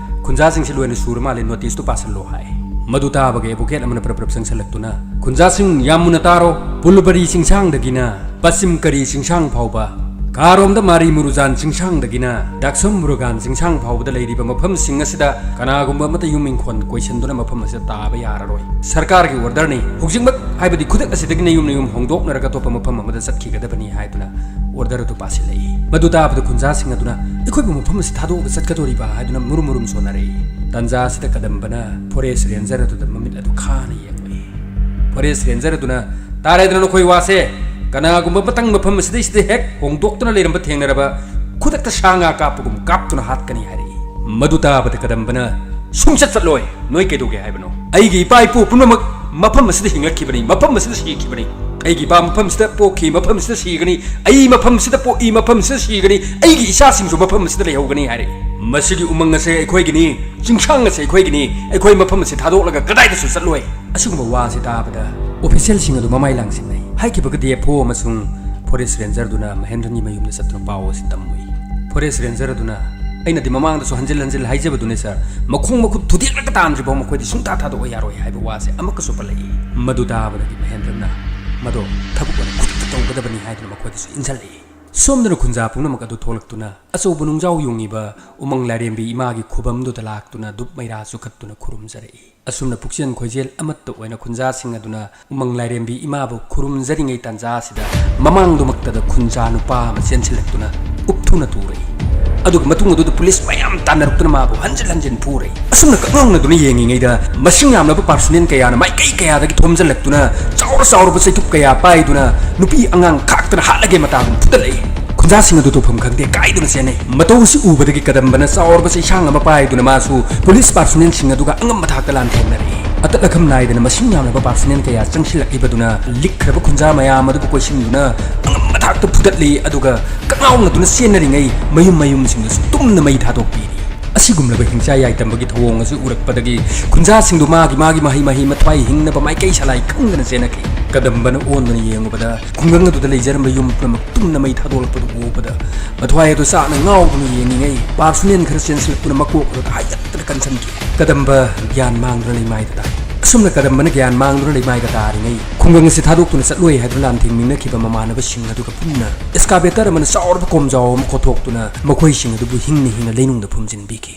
"ꯈꯨꯟꯖꯥꯁꯤꯡꯁꯤ ꯂꯣꯏꯅ ꯁꯨꯔ ꯃꯥꯜꯂꯦ, ꯅꯣꯇꯤꯁꯇꯨ ꯄꯥꯁꯜꯂꯣ" ꯍꯥꯏ꯫ ꯃꯗꯨ ꯇꯥꯕꯒ ꯑꯦꯗꯚꯣꯀꯦꯠ ꯑꯃꯅ ꯄ꯭ꯔꯞ ꯄ꯭ꯔꯞ ꯆꯪꯁꯜꯂꯛꯇꯨꯅ, "ꯈꯨꯟꯖꯥꯁꯤꯡ ꯌꯥꯝ ꯃꯨꯟꯅ ꯇꯥꯔꯣ, ꯄꯨꯜꯕꯔꯤ ꯆꯤꯡꯁꯥꯡꯗꯒꯤꯅ ꯄꯁꯆꯤꯝ ꯀꯔꯤ ꯆꯤꯡꯁꯥꯡ ꯐꯥꯎꯕ, ꯀꯥꯔꯣꯝꯗ ꯃꯥꯔꯤ ꯃꯨꯔꯨꯖꯥꯟ ꯆꯤꯡꯁꯥꯡꯗꯒꯤꯅ ꯗꯥꯛꯁꯝ ꯃꯨꯔꯨꯒꯥꯟ ꯆꯤꯡꯁꯥꯡ ꯐꯥꯎꯕꯗ ꯂꯩꯔꯤꯕ ꯃꯐꯝꯁꯤꯡ ꯑꯁꯤꯗ ꯀꯅꯥꯒꯨꯝꯕ ꯑꯃꯠꯇ ꯌꯨꯝ ꯏꯪꯈꯣꯜ ꯀꯣꯏꯁꯟꯗꯨꯅ ꯃꯐꯝ ꯑꯁꯤꯗ ꯇꯥꯕ ꯌꯥꯔꯔꯣꯏ꯫ ꯁꯔꯀꯥꯔꯒꯤ ꯑꯣꯔꯗꯔꯅꯤ꯫ ꯍꯧꯖꯤꯛꯃꯛ ꯍꯥꯏꯕꯗꯤ ꯈꯨꯗꯛ ꯑꯁꯤꯗꯒꯤ ꯅꯌꯨꯝ ꯅꯌꯨꯝ ꯍꯣꯡꯗꯣꯛꯅꯔꯒ ꯑꯇꯣꯞꯄ ꯃꯐꯝ ꯑꯃꯗ ꯆꯠꯈꯤꯒꯗꯕꯅꯤ" ꯍꯥꯏꯗꯨꯅ ꯑꯣꯔꯗꯔ ꯑꯗꯨ ꯄꯥꯁꯤꯜꯂꯛꯏ꯫ ꯃꯗꯨ ꯇꯥꯕꯗ ꯈꯨꯟꯖꯥꯁꯤꯡ ꯑꯗꯨꯅ "ꯑꯩꯈꯣꯏꯕꯨ ꯃꯐꯝ ꯑꯁꯤ ꯊꯥꯗꯣꯛꯑꯒ ꯆꯠꯀꯗꯣꯔꯤꯕ?" ꯍꯥꯏꯗꯨꯅ ꯃꯨꯔꯨꯝ ꯃꯨꯔꯨꯝ ꯁꯣꯟꯅꯔꯛꯏ꯫ ꯇꯟꯖꯥ ꯑꯁꯤꯗ ꯀꯗꯝꯕꯅ ꯐꯣꯔꯦꯁ ꯔꯦꯟꯖꯔ ꯑꯗꯨꯗ ꯃꯃꯤꯠ ꯑꯗꯨ ꯈꯥꯅ ꯌꯦꯡꯂꯛꯏ꯫ ꯐꯣꯔꯦꯁ ꯔꯦꯟꯖꯔ ꯑꯗꯨꯅ, "ꯇꯥꯔꯦꯗꯅ ꯅꯈꯣꯏ ꯋꯥꯁꯦ, ꯀꯅꯥꯒꯨꯝꯕ ꯑꯃꯇꯪ ꯃꯐꯝ ꯑꯁꯤꯗꯩꯁꯤꯗ ꯍꯦꯛ ꯍꯣꯡꯗꯣꯛꯇꯨꯅ ꯂꯩꯔꯝꯕ ꯊꯦꯡꯅꯔꯕ, ꯈꯨꯗꯛꯇ ꯁꯥ ꯉꯥ ꯀꯥꯞꯄꯒꯨꯝ ꯀꯥꯞꯇꯨꯅ ꯍꯥꯠꯀꯅꯤ" ꯍꯥꯏꯔꯛꯏ꯫ ꯃꯗꯨ ꯇꯥꯕꯗ ꯀꯗꯝꯕꯅ, "ꯁꯨꯡꯆꯠ ꯆꯠꯂꯣꯏ, ꯅꯣꯏ ꯀꯩꯗꯧꯒꯦ ꯍꯥꯏꯕꯅꯣ? ꯑꯩꯒꯤ ꯏꯄꯥ ꯏꯄꯨ ꯄꯨꯝꯅꯃꯛ ꯃꯐꯝ ꯑꯁꯤꯗ ꯍꯤꯡꯂꯛꯈꯤꯕꯅꯤ, ꯃꯐꯝ ꯑꯁꯤꯗ ꯁꯤꯈꯤꯕꯅꯤ꯫ ꯑꯩꯒꯤ ꯏꯄꯥ ꯃꯐꯝꯁꯤꯗ ꯄꯣꯛꯈꯤ, ꯃꯐꯝꯁꯤꯗ ꯁꯤꯒꯅꯤ, ꯑꯩ ꯃꯐꯝꯁꯤꯗ ꯄꯣꯛꯏ, ꯃꯐꯝꯁꯤꯗ ꯁꯤꯒꯅꯤ, ꯑꯩꯒꯤ ꯏꯆꯥꯁꯤꯡꯁꯨ ꯃꯐꯝ ꯑꯁꯤꯗ ꯂꯩꯍꯧꯒꯅꯤ" ꯍꯥꯏꯔꯛꯏ꯫ "ꯃꯁꯤꯒꯤ ꯎꯃꯪ ꯑꯁꯦ ꯑꯩꯈꯣꯏꯒꯤꯅꯤ, ꯆꯤꯡꯁꯥꯡ ꯑꯁꯦ ꯑꯩꯈꯣꯏꯒꯤꯅꯤ, ꯑꯩꯈꯣꯏ ꯃꯐꯝ ꯑꯁꯤ ꯊꯥꯗꯣꯛꯂꯒ ꯀꯗꯥꯏꯗꯁꯨ ꯆꯠꯂꯣꯏ"꯫ ꯑꯁꯤꯒꯨꯝꯕ ꯋꯥꯁꯤ ꯇꯥꯕꯗ ꯑꯣꯐꯤꯁꯦꯜꯁꯤꯡ ꯑꯗꯨ ꯃꯃꯥꯏ ꯂꯥꯡꯁꯤꯟꯅꯩ꯫ ꯍꯥꯏꯈꯤꯕꯒ ꯗꯤ ꯑꯦꯐ ꯑꯣ ꯑꯃꯁꯨꯡ ꯐꯣꯔꯦꯁ ꯔꯦꯟꯖꯔꯗꯨꯅ ꯃꯍꯦꯟꯗ꯭ꯔꯟꯒꯤ ꯃꯌꯨꯝꯗ ꯆꯠꯇꯨꯅ ꯄꯥꯎ ꯑꯁꯤ ꯇꯝꯃꯨꯏ꯫ ꯐꯣꯔꯦꯁ ꯔꯦꯟꯖꯔ ꯑꯗꯨꯅ, "ꯑꯩꯅꯗꯤ ꯃꯃꯥꯡꯗꯁꯨ ꯍꯟꯖꯤꯜ ꯍꯟꯖꯤꯜ ꯍꯥꯏꯖꯕꯗꯨꯅꯦ ꯁꯥꯔ, ꯃꯈꯣꯡ ꯃꯈꯨꯠ ꯊꯨꯗꯦꯛꯂꯒ ꯇꯥꯟꯗ꯭ꯔꯤꯐꯥꯎ ꯃꯈꯣꯏꯗꯤ ꯁꯨꯡꯊꯥ ꯊꯥꯗꯣꯛꯑꯣ ꯌꯥꯔꯣꯏ" ꯍꯥꯏꯕ ꯋꯥꯁꯦ ꯑꯃꯨꯛꯀꯁꯨ ꯄꯜꯂꯛꯏ꯫ ꯃꯗꯨ ꯇꯥꯕꯗꯒꯤ ꯃꯍꯦꯟꯗ꯭ꯔꯟꯅ, "ꯃꯗꯣ ꯊꯕꯛ ꯑꯣꯏꯅ ꯈꯨꯗꯛꯇ ꯇꯧꯒꯗꯕꯅꯤ" ꯍꯥꯏꯗꯨꯅ ꯃꯈꯣꯏꯗꯁꯨ ꯏꯟꯁꯤꯜꯂꯛꯏ꯫ ꯁꯣꯝꯗꯅ ꯈꯨꯟꯖꯥ ꯄꯨꯝꯅꯃꯛ ꯑꯗꯨ ꯊꯣꯛꯂꯛꯇꯨꯅ ꯑꯆꯧꯕ ꯅꯨꯡꯖꯥꯎ ꯌꯨꯡꯉꯤꯕ ꯎꯃꯪ ꯂꯥꯏꯔꯦꯝꯕꯤ ꯏꯃꯥꯒꯤ ꯈꯨꯕꯝꯗꯨꯗ ꯂꯥꯛꯇꯨꯅ ꯙꯨꯞ ꯃꯩꯔꯥ ꯆꯨꯈꯠꯇꯨꯅ ꯈꯨꯔꯨꯝꯖꯔꯛꯏ꯫ ꯑꯁꯨꯝꯅ ꯄꯨꯛꯆꯦꯜ ꯈꯣꯏꯖꯦꯜ ꯑꯃꯠꯇ ꯑꯣꯏꯅ ꯈꯨꯟꯖꯥꯁꯤꯡ ꯑꯗꯨꯅ ꯎꯃꯪ ꯂꯥꯏꯔꯦꯝꯕꯤ ꯏꯃꯥꯕꯨ ꯈꯨꯔꯨꯝꯖꯔꯤꯉꯩ ꯇꯥꯟꯖꯥ ꯑꯁꯤꯗ ꯃꯃꯥꯡꯗꯨꯃꯛꯇꯗ ꯈꯨꯟꯖꯥ ꯅꯨꯄꯥ ꯑꯃ ꯆꯦꯟꯁꯤꯜꯂꯛꯇꯨꯅ ꯎꯞꯊꯨꯅ ꯇꯨꯔꯛꯏ꯫ ꯑꯗꯨꯒ ꯃꯇꯨꯡ ꯑꯗꯨꯗ ꯄꯨꯂꯤꯁ ꯃꯌꯥꯝ ꯇꯥꯟꯅꯔꯛꯇꯨꯅ ꯃꯥꯕꯨ ꯍꯟꯖꯤꯟ ꯍꯟꯖꯤꯟ ꯐꯨꯔꯛꯏ꯫ ꯑꯁꯨꯝꯅ ꯀꯛꯉꯥꯎꯅꯗꯨꯅ ꯌꯦꯡꯉꯤꯉꯩꯗ ꯃꯁꯤꯡ ꯌꯥꯝꯂꯕ ꯄꯥꯔꯁꯣꯅꯦꯜ ꯀꯌꯥꯅ ꯃꯥꯏꯀꯩ ꯀꯌꯥꯗꯒꯤ ꯊꯣꯝꯖꯤꯜꯂꯛꯇꯨꯅ ꯆꯥꯎꯔ ꯆꯥꯎꯔꯕ ꯆꯩꯇꯨꯞ ꯀꯌꯥ ꯄꯥꯏꯗꯨꯅ ꯅꯨꯄꯤ ꯑꯉꯥꯡ ꯈꯥꯛꯇꯅ ꯍꯥꯠꯂꯒꯦ ꯃꯇꯥꯒꯨꯝ ꯐꯨꯗꯠꯂꯛꯏ꯫ ꯈꯨꯟꯖꯥꯁꯤꯡ ꯑꯗꯨ ꯇꯧꯐꯝ ꯈꯪꯗꯦ ꯀꯥꯏꯗꯨꯅ ꯆꯦꯟꯅꯩ꯫ ꯃꯇꯧ ꯑꯁꯤ ꯎꯕꯗꯒꯤ ꯀꯗꯝꯕꯅ ꯆꯥꯎꯔꯕ ꯆꯩꯁꯥꯡ ꯑꯃ ꯄꯥꯏꯗꯨꯅ ꯃꯥꯁꯨ ꯄꯨꯂꯤꯁ ꯄꯥꯔꯁꯣꯅꯦꯜꯁꯤꯡ ꯑꯗꯨꯒ ꯑꯉꯝꯕ ꯊꯥꯛꯇ ꯂꯥꯟꯊꯦꯡꯅꯔꯛꯏ꯫ ꯑꯇꯠ ꯑꯈꯝ ꯅꯥꯏꯗꯅ ꯃꯁꯤꯡ ꯌꯥꯝꯂꯕ ꯄꯥꯔꯁꯅꯦꯜ ꯀꯌꯥ ꯆꯪꯁꯤꯜꯂꯛꯂꯤꯕꯗꯨꯅ ꯂꯤꯛꯈ꯭ꯔꯕ ꯈꯨꯟꯖꯥ ꯃꯌꯥꯝ ꯑꯗꯨꯕꯨ ꯀꯣꯏꯁꯤꯟꯗꯨꯅ ꯑꯉꯝꯕ ꯊꯥꯛꯇ ꯐꯨꯗꯠꯂꯤ꯫ ꯑꯗꯨꯒ ꯀꯛꯉꯥꯎꯅꯗꯨꯅ ꯆꯦꯟꯅꯔꯤꯉꯩ ꯃꯌꯨꯝ ꯃꯌꯨꯝꯁꯤꯡꯗꯁꯨ ꯇꯨꯝꯅ ꯃꯩ ꯊꯥꯗꯣꯛꯄꯤꯔꯤ꯫ ꯑꯁꯤꯒꯨꯝꯂꯕ ꯍꯤꯡꯆꯥ ꯌꯥꯏꯇꯝꯕꯒꯤ ꯊꯧꯑꯣꯡ ꯑꯁꯤ ꯎꯔꯛꯄꯗꯒꯤ ꯈꯨꯟꯖꯥꯁꯤꯡꯗꯨ ꯃꯥꯒꯤ ꯃꯥꯒꯤ ꯃꯍꯩ ꯃꯍꯩ ꯃꯊ꯭ꯋꯥꯏ ꯍꯤꯡꯅꯕ ꯃꯥꯏꯀꯩ ꯁꯂꯥꯏ ꯈꯪꯗꯅ ꯆꯦꯟꯅꯈꯤ꯫ ꯀꯗꯝꯕꯅ ꯑꯣꯟꯗꯨꯅ ꯌꯦꯡꯉꯨꯕꯗ ꯈꯨꯡꯒꯪ ꯑꯗꯨꯗ ꯂꯩꯖꯔꯝꯕ ꯌꯨꯝ ꯄꯨꯝꯅꯃꯛ ꯇꯨꯝꯅ ꯃꯩ ꯊꯥꯗꯣꯛꯂꯛꯄꯗꯨ ꯎꯕꯗ ꯃꯊ꯭ꯋꯥꯏ ꯑꯗꯨ ꯆꯥꯛꯅ ꯉꯥꯎꯗꯨꯅ ꯌꯦꯡꯂꯤꯉꯩ ꯄꯥꯔꯁꯅꯦꯜ ꯈꯔ ꯆꯦꯟꯁꯤꯜꯂꯛꯇꯨꯅ ꯃꯀꯣꯛ ꯑꯗꯨꯗ ꯍꯥꯏꯒꯠꯇꯅ ꯀꯟꯁꯤꯟꯈꯤ꯫ ꯀꯗꯝꯕ ꯒ꯭ꯌꯥꯟ ꯃꯥꯡꯗꯨꯅ ꯂꯩꯃꯥꯏꯗ ꯇꯥꯏ꯫ ꯑꯁꯨꯝꯅ ꯀꯗꯝꯕꯅ ꯒ꯭ꯌꯥꯟ ꯃꯥꯡꯗꯨꯅ ꯂꯩꯃꯥꯏꯗ ꯇꯥꯔꯤꯉꯩ ꯈꯨꯡꯒꯪ ꯑꯁꯤ ꯊꯥꯗꯣꯛꯇꯨꯅ ꯆꯠꯂꯣꯏ ꯍꯥꯏꯗꯨꯅ ꯂꯥꯟꯊꯦꯡꯃꯤꯟꯅꯈꯤꯕ ꯃꯃꯥꯟꯅꯕꯁꯤꯡ ꯑꯗꯨꯒ ꯄꯨꯟꯅ ꯑꯦꯛꯁꯀꯥꯚꯦꯇꯔ ꯑꯃꯅ ꯆꯥꯎꯔꯕ ꯀꯣꯝꯖꯥꯎ ꯑꯃ ꯀꯣꯊꯣꯛꯇꯨꯅ ꯃꯈꯣꯏꯁꯤꯡ ꯑꯗꯨꯕꯨ ꯍꯤꯡꯅ ꯍꯤꯡꯅ ꯂꯩꯅꯨꯡꯗ ꯐꯨꯝꯖꯤꯟꯕꯤꯈꯤ꯫